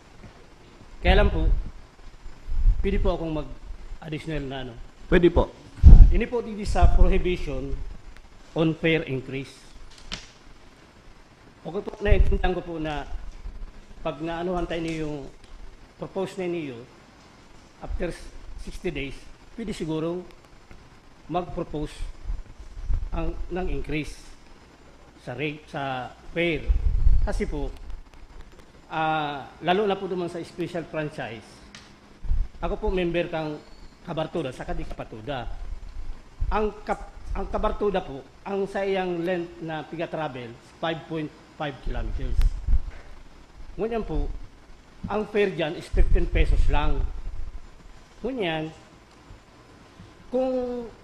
Kaya lang po, pwede po akong mag-additional na ano. Pwede po. Ini po dito sa prohibition on fare increase. Okay po, naiintindihan ko po na pag naanuhan tayo niyo yung propose na niyo, after sixty days, pwede siguro mag-propose ang, ng increase sa rate, sa fare. Kasi po, ah, lalo na po naman sa special franchise, ako po member kang Kabartuda sa Kadikapatuda. Ang, kap, ang Kabartuda po, ang sa iyang length na piga-travel, five point five kilometers. Ngunyan po, ang fare dyan is fifteen pesos lang. Ngunyan, kung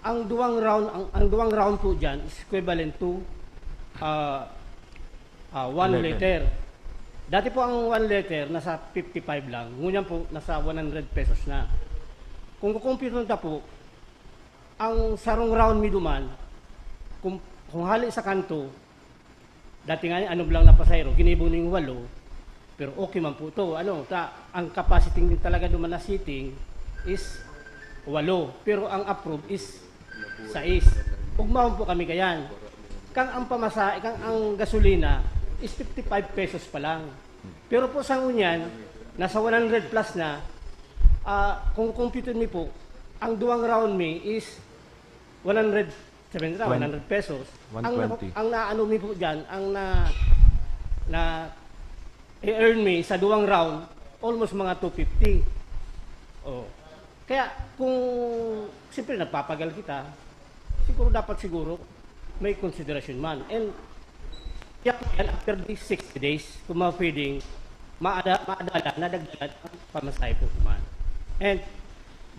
ang duwang round, ang, ang duwang round po dyan is equivalent to ah, ah, one Eleven. Liter. Dati po ang one liter nasa fifty-five lang. Ngunyan po, nasa one hundred pesos na. Kung kukumpyutan ta po, ang sarong round mi duman, kung, kung hali sa kanto, dati nga ni, ano lang na pasahero, ginibo ning walo, pero okay man po to. Ano, ta, ang capacity din talaga duman na seating is walo, pero ang approve is sais. Ugmahon po kami kayan. Kang ang pamasahe, kang ang gasolina is fifty-five pesos pa lang. Pero po sa ngunyan, nasa one hundred plus na, ah, kung computer mi po, ang duwang round mi is one hundred, sabihin nila, One- one hundred pesos. Ang, one twenty. Ang naano mi po dyan, ang na, na i-earn mi sa duwang round, almost mga two fifty. Oh. Kaya kung, siyempre, nagpapagal kita, siguro dapat siguro may consideration man. And yan, yan, after these sixty days, kung mga pwedeng maada, maadala na dagdagan ang pamasahe po man. And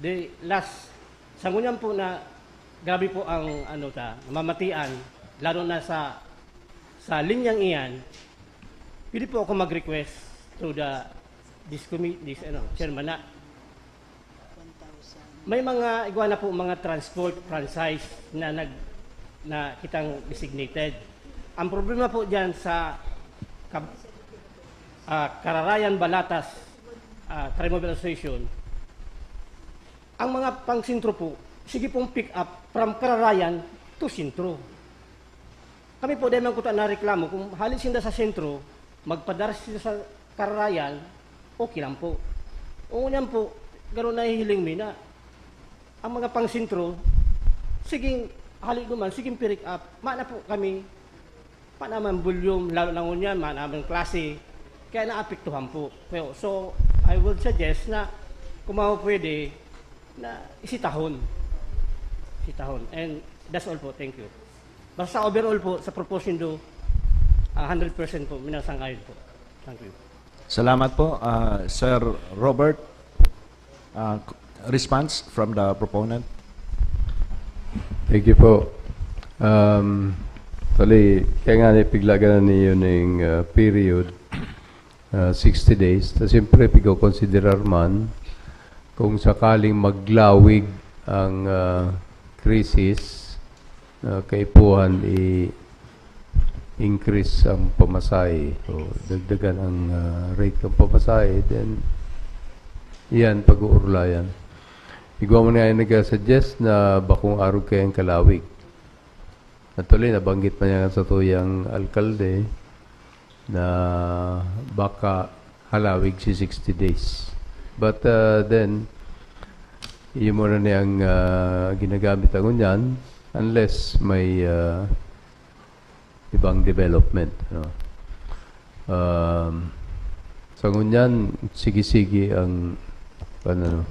the last, sa ngunyan po na grabe po ang ano ta, namamatian, lalo na sa sa linyang iyan, pwede po ako mag-request to the this committee, this, ano, chairman na may mga igwa na po mga transport franchise na nag na kitang designated. Ang problema po diyan sa Kab- ah, Kararayan Balatas ah, Trimobile Association, ang mga pang-sentro po, sige pong pick up from Kararayan to Sentro. Kami po, dahil man kuta na reklamo, kung hali sinda sa sentro, magpadara sinda sa Kararayan, okay lang po. O ngunyan po, gano'n nahihiling mi na ang mga pang-sentro, siging hali duman, siging pick up, mana po kami, pa naman volume, lalo na ngunyan, mana naman klase, kaya naapektuhan po. Pero, so, I would suggest na kung mga pwede, na isitahon. Isitahon. And that's all po. Thank you. Basta overall po, sa proposed nindo, ah, hundred percent po, minasang-ayon po. Thank you. Salamat po, ah, Sir Robert. Ah, response from the proponent? Thank you po. Um, actually, kaya nga nipiglagan na niyo ning uh, period, uh, sixty days. Ta siyempre, pigo-considerar man kung sakaling maglawig ang uh, krisis, uh, kaipuhan i-increase ang pamasahe o dagdagan ang uh, rate ng pamasahe, then yan, pag-uurlayan. Igwa mo na yung nag-suggest na bakong arog kayang kalawig. Actually, nabanggit man yan sa tuyang alkalde. na baka halawig si sixty days. But, uh, then, iyo mo na niyang, uh, ginagamit ang ngunyan unless may, uh, ibang development, no? Um, sa ngunyan, sige-sige ang, ano,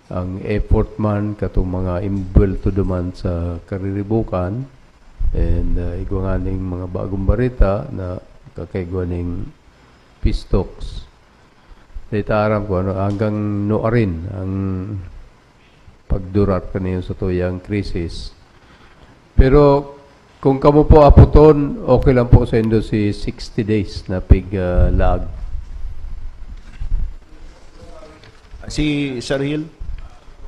ang effort man katong mga imbwelto duman sa kariribukan, and, uh, igwa nganing mga bagong bareta na kakaigwa ning peace talks. Di ta aram kung ano, hanggang nuarin ang pagdurar kaniyo sa tuyang krisis. Pero kung kamo po aputon, okay lang po sa indo si sixty days na pig, ah, lag. Si Sir Hill?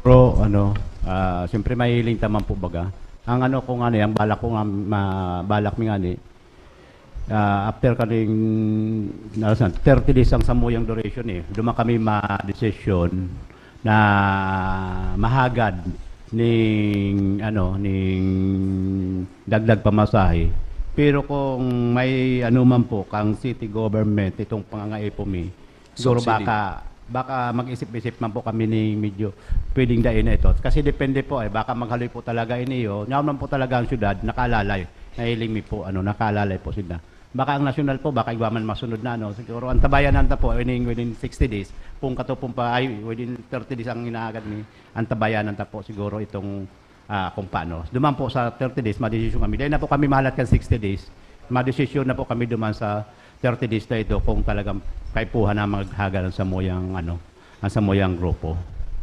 Pero ano, ah, siyempre mahiling taman po baga. Ang ano ko nga ni, ang balak ko nga, ma, balak mi nga ni, ah, after kaning, ano sa, thirty days ang samuyang duration eh. Duman kami ma-decision na mahagad ning, ano, ning dagdag pamasahe. Pero kung may ano man po, kang city government, itong pangangaipo mi, siguro Subsidy. baka, baka mag-isip-isip man po kami ni medyo pwedeng dai na ito. Kasi depende po eh, baka maghaloy po talaga ini yun. Yaon man po talaga ang syudad, nakaalalay. Nahiling mi po, ano, nakaalalay po sila. Baka ang nasyonal po, baka igwa man masunod na, ano. Siguro, antabayanan ta po, within, within sixty days. Kung katupong pa, ay, within thirty days ang inaagad ni, antabayanan ta po siguro itong, ah, kung paano. Duman po sa thirty days, madesisyon kami. Dahil na po kami mahalat kan sixty days, madesisyon na po kami duman sa thirty days na ito kung talagang kaipuhan na maghagad ang samuyang, ano, ang samuyang grupo.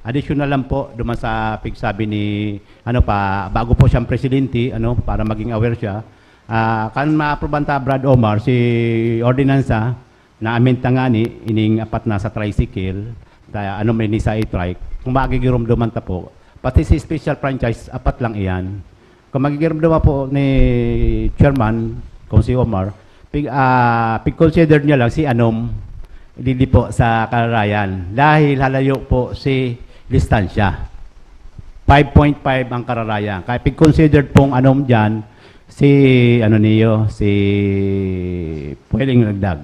Additional lang po, duman sa pigsabi ni, ano pa, bago po siyang presidente, ano, para maging aware siya, ah, kan maaproban ta, Brad Omar, si ordinansa, na-amend ta ngani, ining apat na sa tricycle, ta, ano, may ni sa e-trike, kung magigiromdoman ta po, pati si special franchise, apat lang iyan. Kung magigiromdoman po ni Chairman, kung si Omar, pig, ah, pig-consider niya lang si Anom, dili po sa Kararayan. Dahil halayo po si distansya. Five point five ang Kararayan. Kaya pig-considered pong Anom dyan, si, ano niyo, si pwedeng nagdag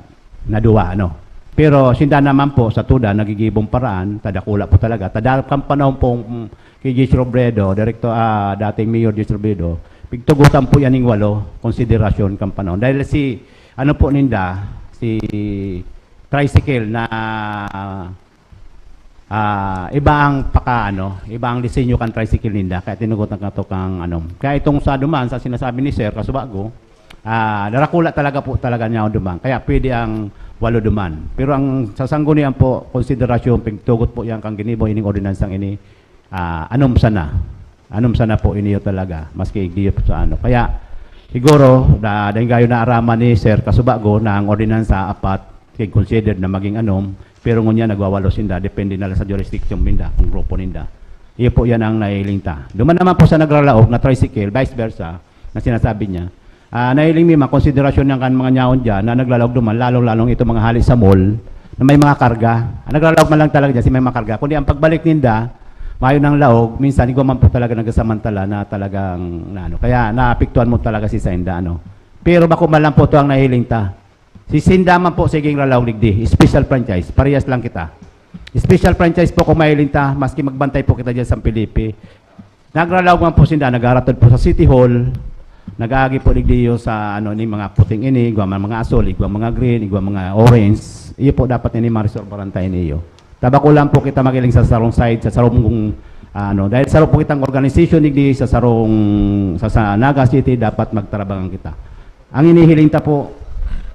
na duwa, ano. Pero sinda naman po sa tuda, nagigibong paraan, tadakula po talaga. Tada kan panahon pong, mm, kay Gis Robredo, direkto, ah, dating Mayor Gis Robredo, pigtugutan po yan ng walo, konsiderasyon kan panahon. Dahil si, ano po ninda, si tricycle na, ah, iba ang paka, ano, iba ang disenyo kan tricycle ninda, kaya tinugutan ka to kang, ano. Kaya itong sa duman, sa sinasabi ni Sir, kasubago, ah, darakula talaga po talaga niya duman. Kaya pwede ang walo duman. Pero ang sa sanggunian po, konsiderasyon, pigtugot po yan kang ginibo ining ordinansang ini, ah, anom sana. Anom sana po iniyo talaga, maski igdiyo po sa ano. Kaya, siguro, da, dahil kayo naaraman ni Sir Kasubago na ang ordinansa apat, considered na maging anom, pero ngunyan nagwawalo sinda, depende na lang sa jurisdiction ninda, kung grupo ninda. Iyo po yan ang nahiling ta. Duman naman po sa nagralaog na tricycle, vice versa, na sinasabi niya, ah, nahiling mi, makonsiderasyon niya kan mga nyaon dyan na naglalaog duman, lalong-lalong ito mga hali sa mall, na may mga karga. Ang naglalaog man lang talaga dyan, si may mga karga. Kundi ang pagbalik ninda, mayo ng laog, minsan, igwa man po talaga nagsasamantala na talagang, na ano. Kaya naapektuhan mo talaga si Sainda, ano. Pero bako man lang po ito ang nahiling ta. Si Sinda man po, siging ralaog digdi. Special franchise. Parehas lang kita. Special franchise po kung mahiling ta, maski magbantay po kita dyan sa Felipe. Nagralaog man po sinda, nagaratod po sa City Hall, nag-aagi po digdiyo sa ano ni mga puting ini, igwa man mga asul, igwa mga green, igwa mga orange. Iyo po dapat ini maresolbaran ta ini iyo. Tabako lang po kita magiling sa sarong side, sa sarong kung ano, dahil sarong po kitang organization digdi sa sarong sa, sa Naga City, dapat magtarabangan kita. Ang inihiling ta po,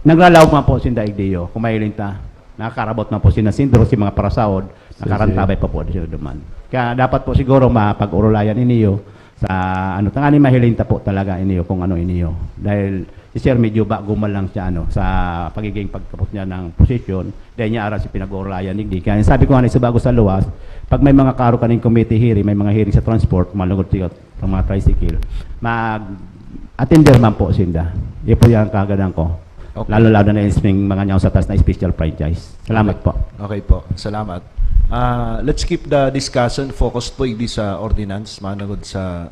nagralaog man po sinda igdiyo, kung mahiling ta, nakakarabot man po sinda sentro, si mga parasaod, nakarantabay pa po siya duman. Kaya dapat po siguro mapag-urulayan iniyo sa ano, tangani mahiling ta po talaga iniyo kung ano iniyo. Dahil si Sir medyo bago man lang siya ano, sa pagiging pagkapot niya ng posisyon, dahil niya aram si pinag-uurulayan digdi. Kaya sabi ko nga na isa bago sa luwas, pag may mga karo kaning committee hearing, may mga hearing sa transport, malugod siya ang mga tricycle, mag-attender man po sinda. Iyo po yan kagadan ko. Okay. Lalo-lalo na yung mga nyaw sa taas na special franchise. Salamat po. Okay po. Salamat. Ah, let's keep the discussion focused po, hindi sa ordinance, managod sa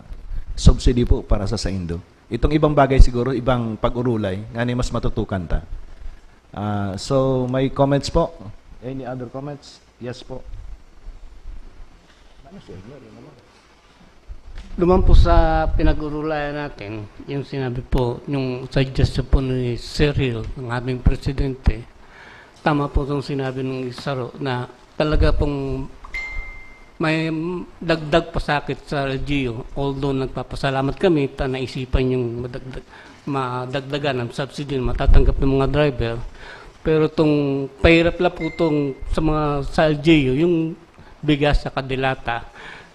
subsidy po para sa saindo. Itong ibang bagay siguro, ibang pag-urulay, ngani mas matutukan ta. Ah, so, may comments po? Any other comments? Yes po. Ano, sir? Meron naman. Duman po sa pinag-urulayan natin, yung sinabi po, yung suggestion po ni Sir Hill, ng aming presidente, tama po itong sinabi ng isaro na talaga pong may dagdag pasakit sa L G U. Although nagpapasalamat kami ta naisipan yung madagdag, madagdagan ng subsidy na matatanggap ng mga driver, pero itong pahirap lang po itong sa mga sa L G U, yung bigas sa kadilata.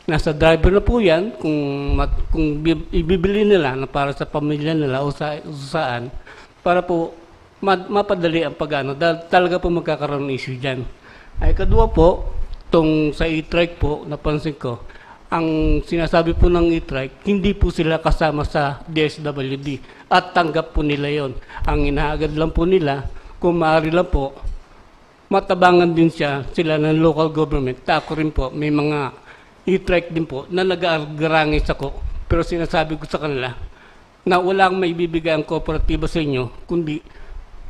Nasa driver na po yan kung, mat, kung ibibili nila na para sa pamilya nila o sa, o saan, para po ma, mapadali ang pag-ano. Dahil talaga po magkakaroon ng issue dyan. Ay, kadua po, itong sa e-trike po, napansin ko, ang sinasabi po ng e-trike, hindi po sila kasama sa D S W D at tanggap po nila yon. Ang inaagad lang po nila, kung maaari lang po, matabangan din siya, sila ng local government. Ta ako rin po, may mga e-trike din po na nag-aargarangis ako. Pero sinasabi ko sa kanila na walang maibibigay ang kooperatiba sa inyo, kundi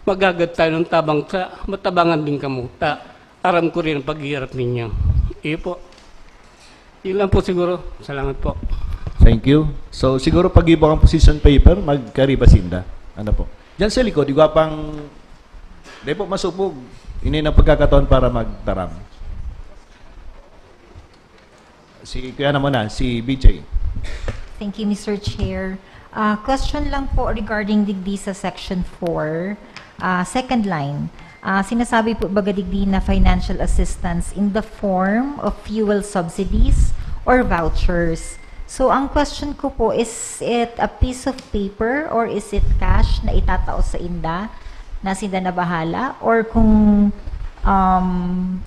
maghagad tayo ng tabang sa matabangan din kamo. Ta, aram ko rin ang paghihirap ninyo. Iyo po. Yun lang po siguro. Salamat po. Thank you. So, siguro pag-iba ang position paper, magkariba sinda. Ano po? Diyan sa likod, igwa pang... Di po masupog. Ini ang pagkakataon para magtaram. Si Kuya naman na, si B J. Thank you, Mister Chair. Ah, question lang po regarding digdi sa Section four, ah, second line. Ah, sinasabi po baga digdi na financial assistance in the form of fuel subsidies or vouchers. So, ang question ko po, is it a piece of paper or is it cash na itatao sa inda na sinda na bahala? Or kung um,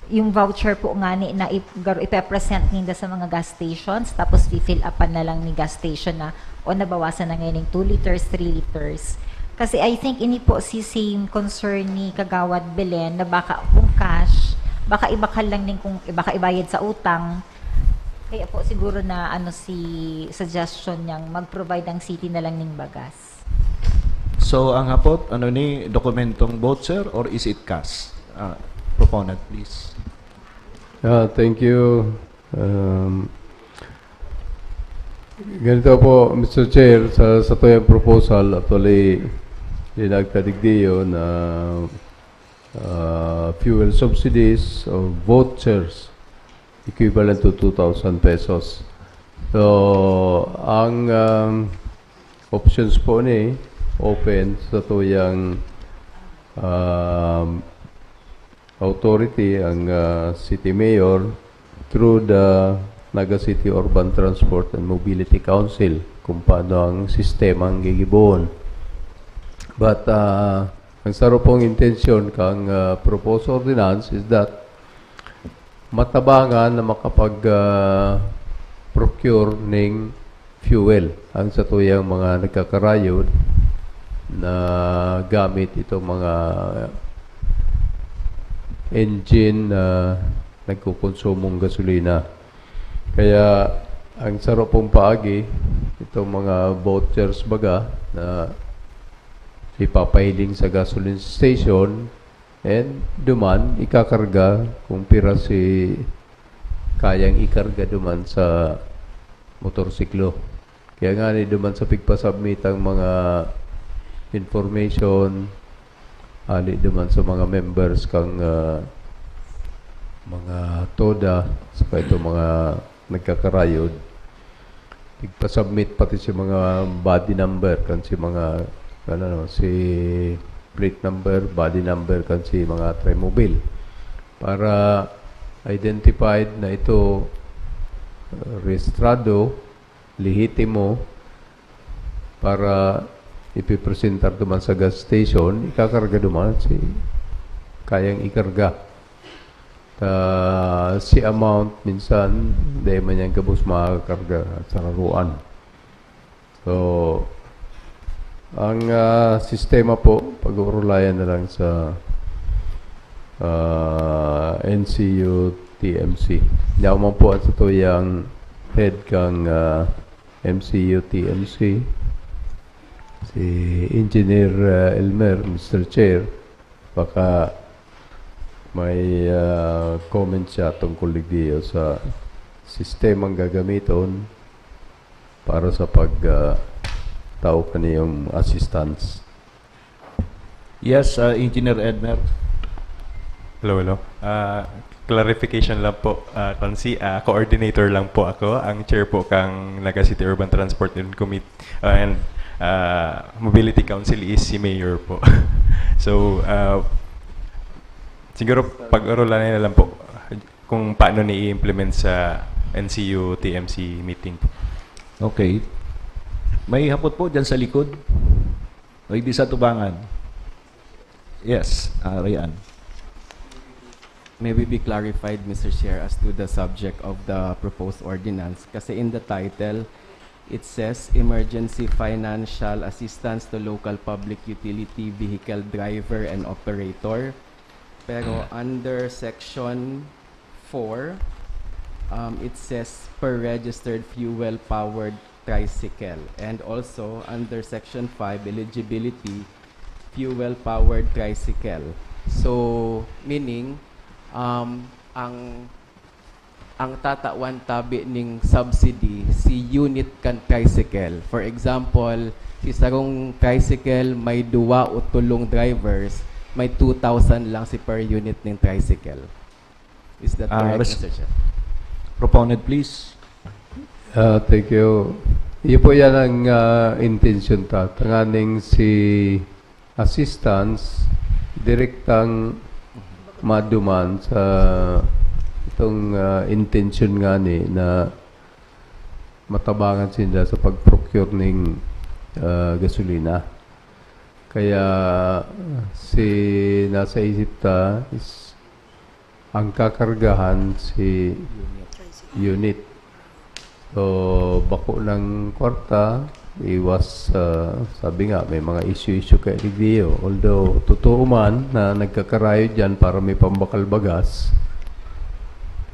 yung voucher po ngani na ip, garo, ipepresent ninda sa mga gas stations, tapos fi-fill upan na lang ni gas station na, o nabawasan na ngayon ng two liters, three liters. Kasi I think ini po si same concern ni Kagawad Belen na baka kung cash, baka ibakal lang din kung baka ibayad sa utang. Kaya po siguro na ano si suggestion niyang mag-provide ang city na lang ning bagas. So, ang hapot, ano ni, dokumentong voucher or is it cash? Ah, proponent, please. Ah, thank you. Um, ganito po, Mister Chair, sa, sa tuyang proposal, actually, linagtadigdiyo na ah, fuel subsidies or vouchers equivalent to two thousand pesos. So, ang um, options po ni open sa tuyang um, authority ang ah, city mayor through the Naga City Urban Transport and Mobility Council kung paano ang sistema ang gigibohon. But ah, ang saro pong intensyon kang ah, proposed ordinance is that matabangan na makapag ah, procure ning fuel ang satuyang mga nagkakarayod na gamit itong mga engine na nagkukonsumong gasolina. Kaya ang saro pong paagi, itong mga vouchers baga na ipapahiling sa gasoline station, and duman ikakarga kung pira si kayang ikarga duman sa motorsiklo. Kaya nga ni duman sa pigpasubmit ang mga information, ali duman sa mga members kang ah, mga TODA, saka itong mga nagkakarayod, tigpa-submit pati si mga body number kan si mga, ano, no, si plate number, body number kan si mga Trimobil para identified na ito uh, rehistrado, lehitimo, para ipipresentar duman sa gas station, ikakarga duman si kayang ikarga. Ta si amount minsan, dai man yan gabos makakarga sa laruan. So, ang ah, sistema po, pag-uurulayan na lang sa ah, N C U T M C. Yaman po ang satuyang head kang ah, M C U T M C. Si Engineer, ah, Elmer, Mister Chair, baka may, ah, comment siya tungkol digdi sa sistemang gagamiton para sa pag, ah, tao kaniyong assistance. Yes, uh, Engineer Edmer. Hello, hello. Ah, clarification lang po, ah, Consi, ah, coordinator lang po ako. Ang chair po kang Naga City Urban Transport and Commit, ah, and, ah, Mobility Council is si Mayor po. So, ah, siguro pag-uralan na lang po kung paano ni-implement sa N C U T M C meeting po. Okay. May hapot po dyan sa likod. May di sa tubangan. Yes, uh, Rayan. May we be clarified, Mister Chair, as to the subject of the proposed ordinance? Kasi in the title, it says emergency financial assistance to local public utility vehicle driver and operator. Pero under section four, um, it says per registered fuel-powered tricycle. And also, under section five, eligibility, fuel-powered tricycle. So, meaning, um, ang ang tatawan tabi ning subsidy si unit kan tricycle. For example, si sarong tricycle may duwa o tulong drivers, may two thousand lang si per unit ning tricycle. Is that Ah, correct, res- Mister Chair? Proponent, please. Ah, thank you. Iyo po yan ang, ah, intention ta. Tanganing si assistance, direktang maduman sa itong, ah, intention nga ni na matabangan sinda sa pag-procure ning, ah, gasolina. Kaya si nasa isip ta is ang kakargahan si unit. So, bako ng kwarta, iwas, ah, sabi nga, may mga issue-issue kay Ligdio. Although, totoo man na nagkakarayo dyan para may pambakal bagas,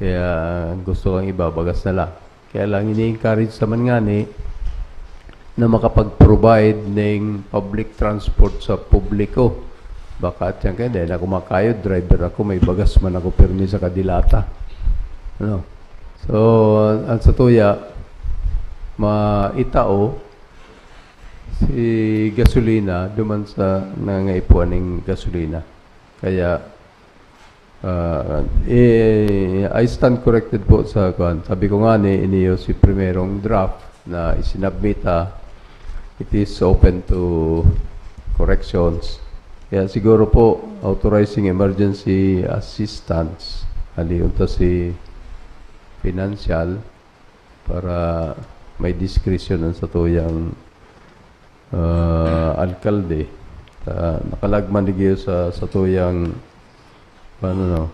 kaya gusto kang ibabagas na lang. Kaya lang, ini-encourage naman nga ni na makapag-provide ng public transport sa publiko. Baka at yan kayo, dahil ako makayod, driver ako, may bagas man ako pirmi sa kadilata. Ano? So, ang satuya, maitao si gasolina duman sa nangangaipuan ng gasolina. Kaya, ah, eh, I stand corrected po sa kuan. Sabi ko nga ni, iniyo si primerong draft na isinabmit, ah, it is open to corrections. Kaya siguro po, authorizing emergency assistance, hali unta si financial para may discretion ang satuyang, ah, alkalde. Ah, nakalagman digyo sa satuyang, ano, no,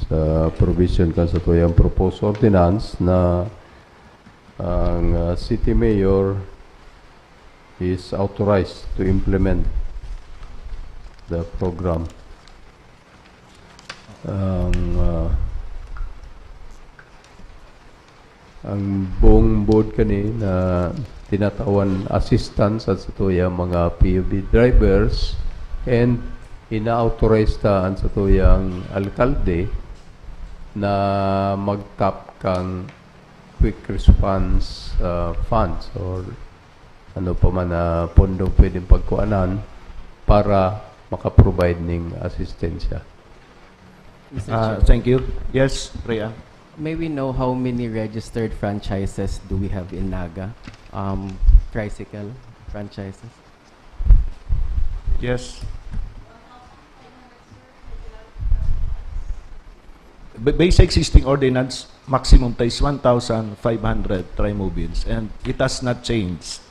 sa provision kan satuyang proposed ordinance na ang, ah, city mayor is authorized to implement the program. Ang, ah, ang buong board kani na tinatawan assistance sa satuyang mga P U V drivers and ina-authorize ta ang satuyang alkalde na mag-tap kang quick response, ah, funds or ano pa man na pondong pwedeng pagkuanan para makaprovide ning asistensya. Mister Ah, Chair, thank you. Yes, Rhea. May we know how many registered franchises do we have in Naga? Um, tricycle franchises? Yes. Ba- Based sa existing ordinance, maximum ta is one thousand five hundred trimobiles and it has not changed.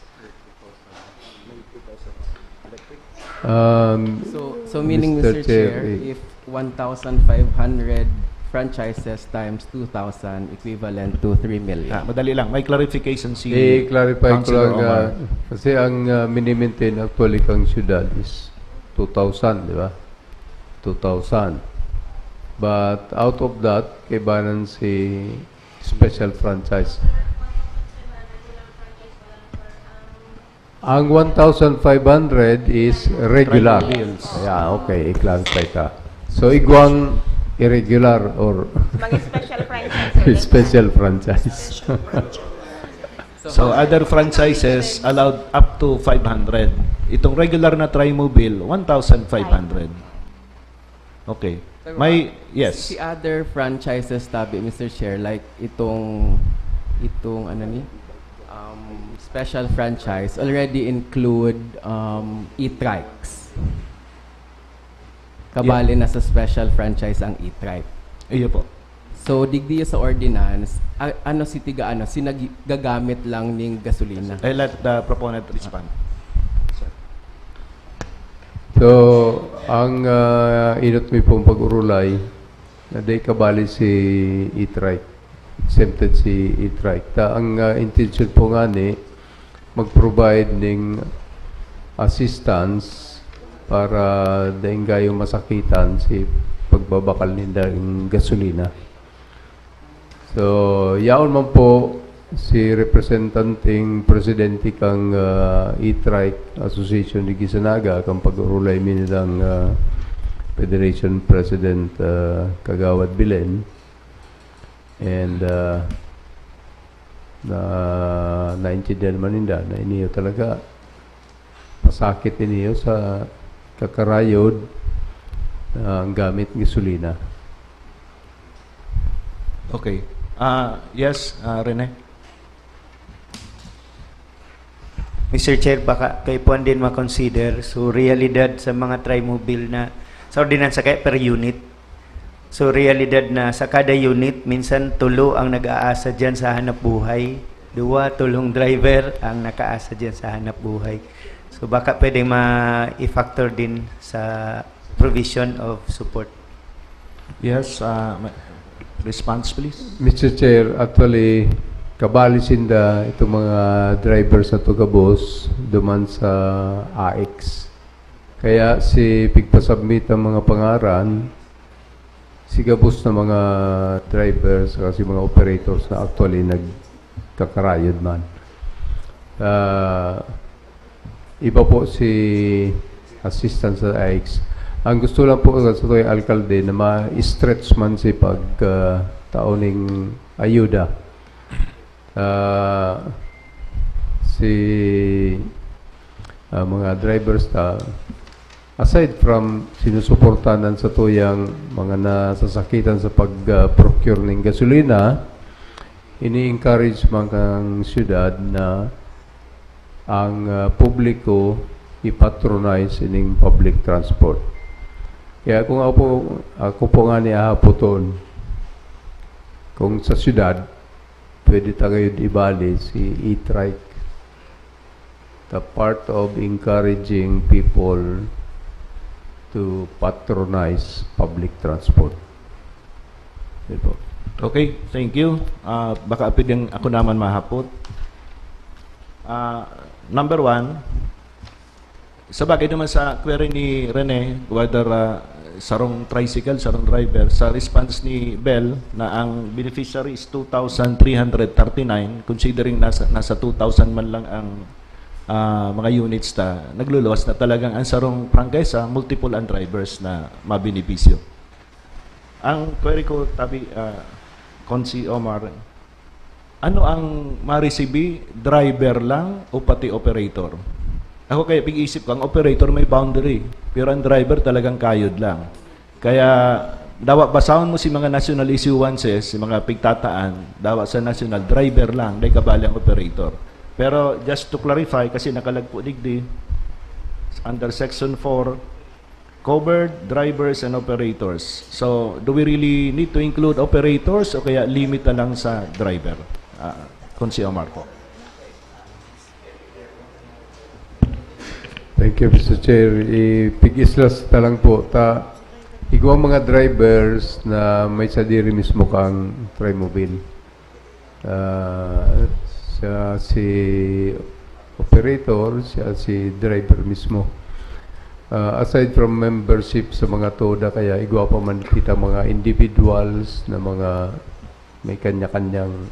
Um, So, so meaning, Mister Mister Chair, Chair, eh, if one thousand five hundred franchises times two thousand equivalent to three million. Ah, madali lang, may clarification si I-clarify ko Councilor lang, Omar. Ah, kasi ang, ah, minimaintain actually kang syudad is two thousand, di ba? Two thousand. But out of that, kaibanan si special franchise. Ang one thousand five hundred is regular. Regular bills. Yeah, okay. I-clarify ta. So, igwang irregular or Mga special franchises. special franchise. So, other franchises allowed up to five hundred. Itong regular na Trimobile, one thousand five hundred. Okay. May, yes. Si other franchises tabi, Mister Chair, like itong itong ano ni um, special franchise already include um, e-trikes. Kabali na sa special franchise ang e-trike. Iyo po. So digdi sa ordinance, a- ano si tiga ano, si nagagamit lang ning gasolina. I let the proponent respond. So, ang ah, inot mi pong pag-urulay, na di kabali si e-trike. Exempted si e-trike. Ta ang ah, intention po nga ni, mag-provide ning assistance para daing gayo masakitan si pagbabakal ninda ng gasolina. So, yaon man po si representanteng presidente kang ah, e-trike association di Gisanaga, kang pag-urulay mi nilang ah, Federation President ah, Kagawad Bilen. And ah, na naintindihan man ninda na iniyo talaga masakit iniyo sa kakarayod na ang gamit gasolina. Okay. Ah, yes, ah, Rene. Mister Chair, baka kaipuhan din makonsider. So, realidad sa mga Trimobile na sa ordinansa kaya per unit. So, realidad na sa kada unit, minsan tulo ang nag-aasa dyan sa hanap buhay. Duwa, tulong driver ang nakaasa dyan sa hanap buhay. So, baka pwedeng ma-factor din sa provision of support. Yes, ah, ma- response please. Mister Chair, actually, kabali sinda itong mga drivers na to gabos duman sa A I C S. Kaya si pigpasubmit ang mga pangaran, si gabos na mga drivers, kasi mga operators na actually nagkakarayod man. Ah, iba po si assistance sa A I C S. Ang gusto lang po sa tuwing alkalde na ma-stretch man si pag ah, tao ning ayuda. Ah, si ah, mga drivers ta, aside from sinusuportahan sa tuyang mga nasasakitan sa pag-procure ning gasolina, ini-encourage man kang syudad na ang ah, publiko i-patronize ining public transport. Kaya kung ako, ako po nga ni ahapoton, kung sa syudad, pwede ta gayud ibali si e-trike. The part of encouraging people to patronize public transport. Yun po. Okay, thank you. Ah, baka pwedeng ako naman mahapot. Ah, number one, sa bagay naman sa query ni Rene, whether ah, sarong tricycle, sarong driver, sa response ni Bel na ang beneficiary is two thousand three hundred thirty-nine, considering nasa, nasa two thousand man lang ang ah, mga units ta, nagluluwas na talagang ang sarong prangkesa, multiple ang drivers na mabenepisyo. Ang query ko, tabi, ah, Consi Omar, ano ang ma-receive, driver lang o pati operator? Ako kaya pag-iisip ko, ang operator may boundary, pero ang driver talagang kayod lang. Kaya, dawa basahon mo si mga national issuances, si mga pigtataan, dawa sa national, driver lang, dai kabali ang operator. Pero just to clarify, kasi nakalagpo digdi, under section four, covered drivers and operators. So, do we really need to include operators o kaya limit na lang sa driver? Ah, Consi Omar po. Thank you, Mister Chair. Ipig-islas na lang po. Ta, igwang mga drivers na may sadiri mismo kang Trimobile. Ah, siya si operator, siya si driver mismo. Ah, aside from membership sa mga TODA, kaya igwa pa man kita mga individuals na mga may kanya-kanyang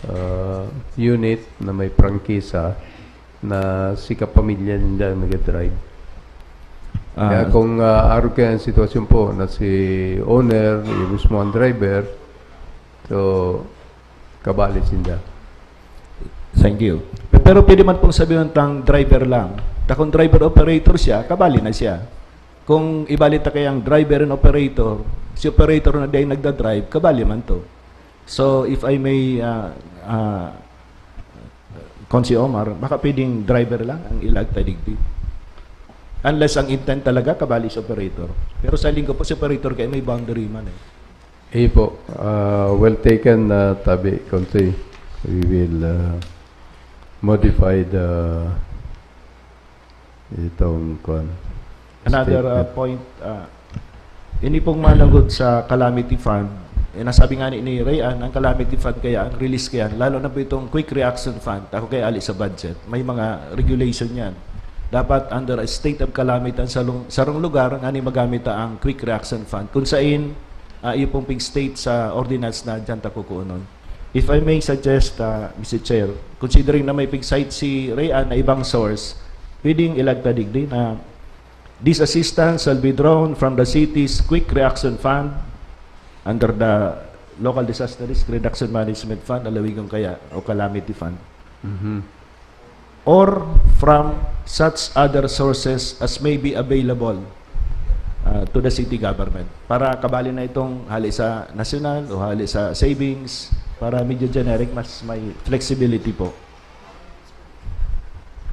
ah, unit na may prangkisa. na si kapamilya ninda ang nag-drive. Ah, Kaya kung uh, arog kaya ang sitwasyon po na si owner, yung mismo ang driver, so kabali sinda. Thank you. Pero pwede man pong sabihin tang driver lang. Ta kung driver operator siya, kabali na siya. Kung ibali ta kayang driver and operator, si operator na diyan nagda-drive, kabali man to. So, if I may, uh, uh, Consi Omar, baka pwedeng driver lang ang ilag ta digdi. Unless ang intent talaga, kabali si operator. Pero sa linggo po, si operator kaya may boundary man eh. Iyo po, uh, well taken, uh, Tabi Consi. We will uh, modify the itong kwan. Another uh, statement. Point, uh, ini pong manangod sa calamity fund, eh, nasabi nga ni, ni Rayan, ang calamity fund kaya, ang release kaya, lalo na po itong quick reaction fund, ako kaya ali sa budget, may mga regulation yan. Dapat under a state of calamity ang salung, sarong lugar nga ni magamit ang quick reaction fund. Kung sain, uh, iyo pong pig-state sa ordinance na dyan ta kukuonon. If I may suggest, uh, Mister Chair, considering na may pig-cite si Rayan na ibang source, pwedeng ilag ta digdi na this assistance shall be drawn from the city's Quick Reaction Fund under the Local Disaster Risk Reduction Management Fund, alawigon kaya, o Calamity Fund, Mhm. or from such other sources as may be available uh, to the city government. Para kabali na itong hali sa national o hali sa savings, para medyo generic, mas may flexibility po.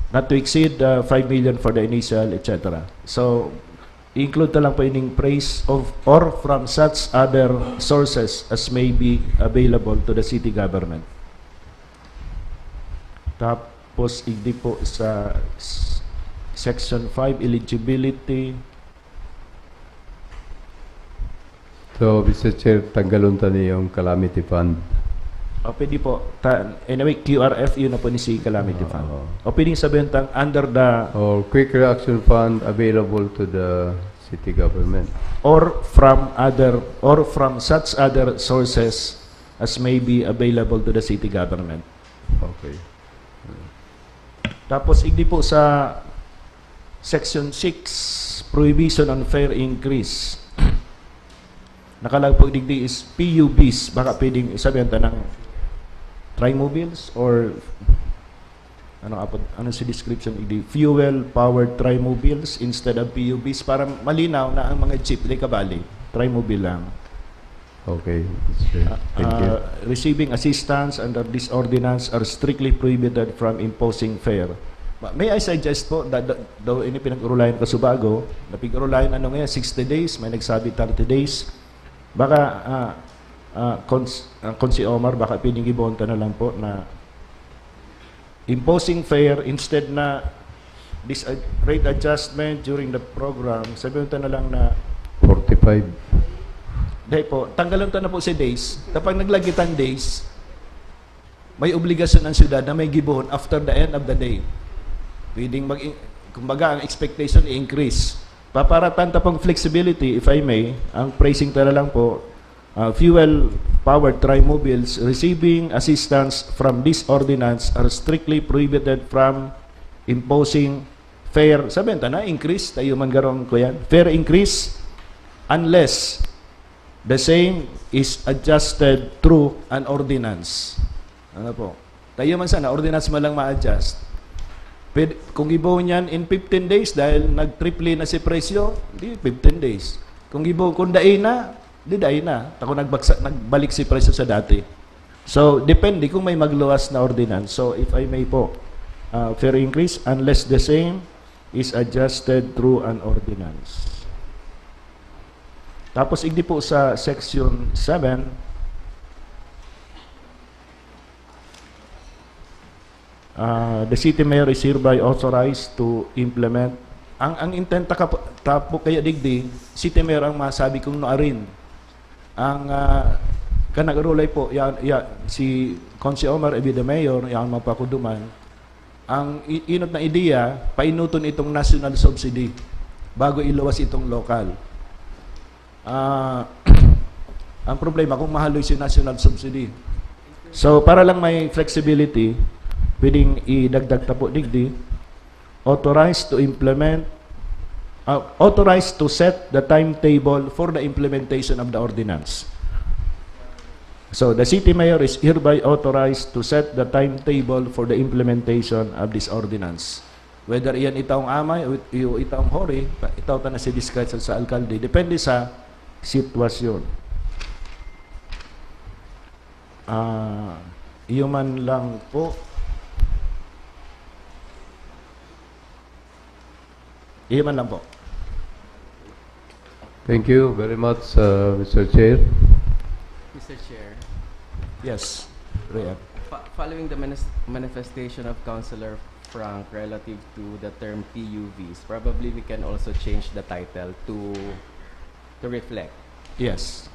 Not to exceed uh, five million for the initial, et cetera. So, include na lang po ining phrase of or from such other sources as may be available to the city government. Tapos, igdi po sa s- section five, eligibility. So, Mister Chair, tanggalon ta na yung calamity fund. O pwede po, ta, anyway, Q R F, yun na po ni si calamity fund. Oo. O pwedeng sabihin tang under the Or quick reaction fund available to the city government. or from other or from such other sources as may be available to the city government. Okay. Tapos, igdi po sa Section six, prohibition on fare increase. Nakalagpag digdi is P U Bs. Baka pwedeng sabihan ta ng trimobiles or ano apod, ano si description, igdi fuel powered trimobiles instead of P U Bs para malinaw na ang mga jeep di kabali. Trimobile lang. Okay, Mister Chair. Thank you. Uh, receiving assistance under this ordinance are strictly prohibited from imposing fare. Ma- May I suggest po, that, that, daw ini pinag-urulayan ko sa bago, na pinag-urulayan ano ngayon, sixty days, may nagsabi thirty days. Baka, ah, ah, cons, ah, Consi Omar, baka pwedeng gibonta na lang po na imposing fare instead na this uh, rate adjustment during the program, sabihin ta na lang na forty-five. Dahil po, tanggalon ta na po si days. Kapag naglagit ang days, may obligasyon ang syudad na may gibohon after the end of the day. Pwedeng mag, kumbaga, ang expectation i-increase. Paparatan ta pong flexibility, if I may, ang phrasing ta na lang po, uh, fuel-powered trimobiles receiving assistance from this ordinance are strictly prohibited from imposing fare. Sabihin ta na, increase, tayo man garong kuyan. Fare increase unless the same is adjusted through an ordinance. Ano po? Tayo man sana, ordinance man lang ma-adjust. Pwede, kung ibo niyan in fifteen days, dahil nag-triple na si presyo, di fifteen days. Kung ibo, kung dai na, di dai na. Ako nagbagsa, nagbalik si presyo sa dati. So, depende kung may magluwas na ordinance. So, if I may po, uh, fare increase unless the same is adjusted through an ordinance. Tapos, igdi po sa section seven, uh, the city mayor is hereby authorized to implement. Ang, ang intent ta, ta po kaya digdi, city mayor ang masabi kung nuarin. Ang uh, kanag-arulay po, yan, yan, si Consi Omar, ebi the mayor, yan ang mapakuduman. Ang i- inot na ideya, painuton itong national subsidy bago iluwas itong local. Ah, ang problema kung mahaloy si national subsidy. So, para lang may flexibility, Pwedeng idagdag ta po digdi, authorized to implement, uh, authorized to set the timetable for the implementation of the ordinance. So, the city mayor is hereby authorized to set the timetable for the implementation of this ordinance. Whether iyan itaong amay o it-, o itaong hori, pa-, itaw ta na si diskresyon sa alkalde. Depende sa sitwasyon. Ah, iyo man lang po. Iyo man lang po. Thank you very much, uh, Mister Chair. Mister Chair, Yes, Rian. fo- following the manis- manifestation of Councilor Frank relative to the term P U Vs, probably we can also change the title to to reflect. Yes.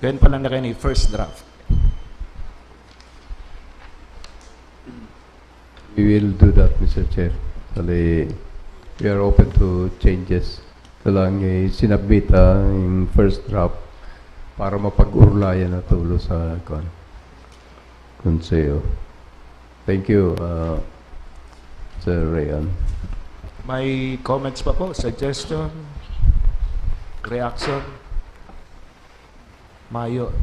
Kaya pa lang na kayo ni first draft. We will do that, Mister Chair. Actually, we are open to changes. Ito lang, eh, sinabmit, ah, yung first draft para mapag-urulayan na tulo sa, kuwan, Konseho. Thank you, uh, Sir Rayan. May comments pa po, suggestion, reaction? Mayo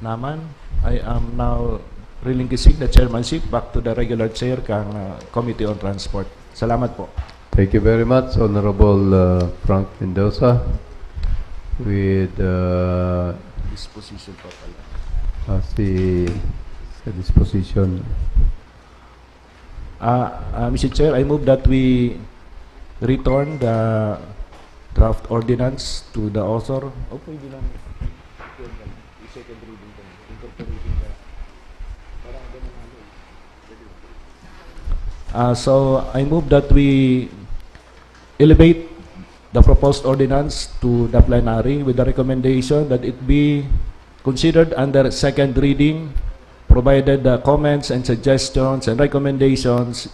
naman. I am now relinquishing the chairmanship back to the regular chair kang uh, Committee on Transport. Salamat po. Thank you very much, Honorable uh, Frank Mendoza. With uh, Disposition po pala. uh, si sa disposition. Uh, uh, Mister Chair, I move that we return the draft ordinance to the author. Oh, pwede lang. Second reading po. Incorporating the parang ganun ano eh. Uh, so, I move that we elevate the proposed ordinance to the plenary with the recommendation that it be considered under second reading, provided the comments and suggestions and recommendations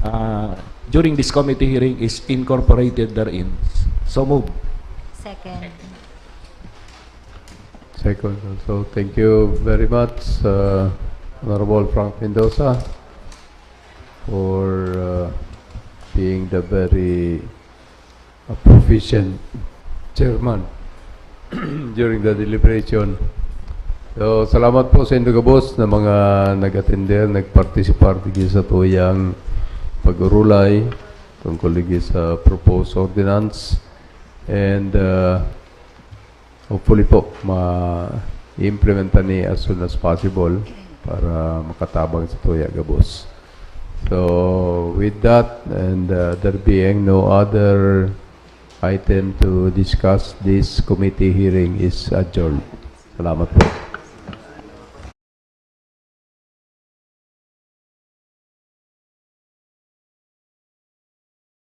uh, during this committee hearing is incorporated therein. So move. Second. Second also. Thank you very much, uh, Honorable Frank Mendoza, for uh, being the very uh, proficient chairman during the deliberation. So, salamat po sa indo gabos na mga nag-attender, nagparticipar digdi sa tuyang pag-urulay tungkol digdi sa proposed ordinance. And uh, hopefully po, ma-implementa ni as soon as possible para makatabang sa tuya gabos. So, with that, and uh, there being no other item to discuss, this committee hearing is adjourned. Salamat po.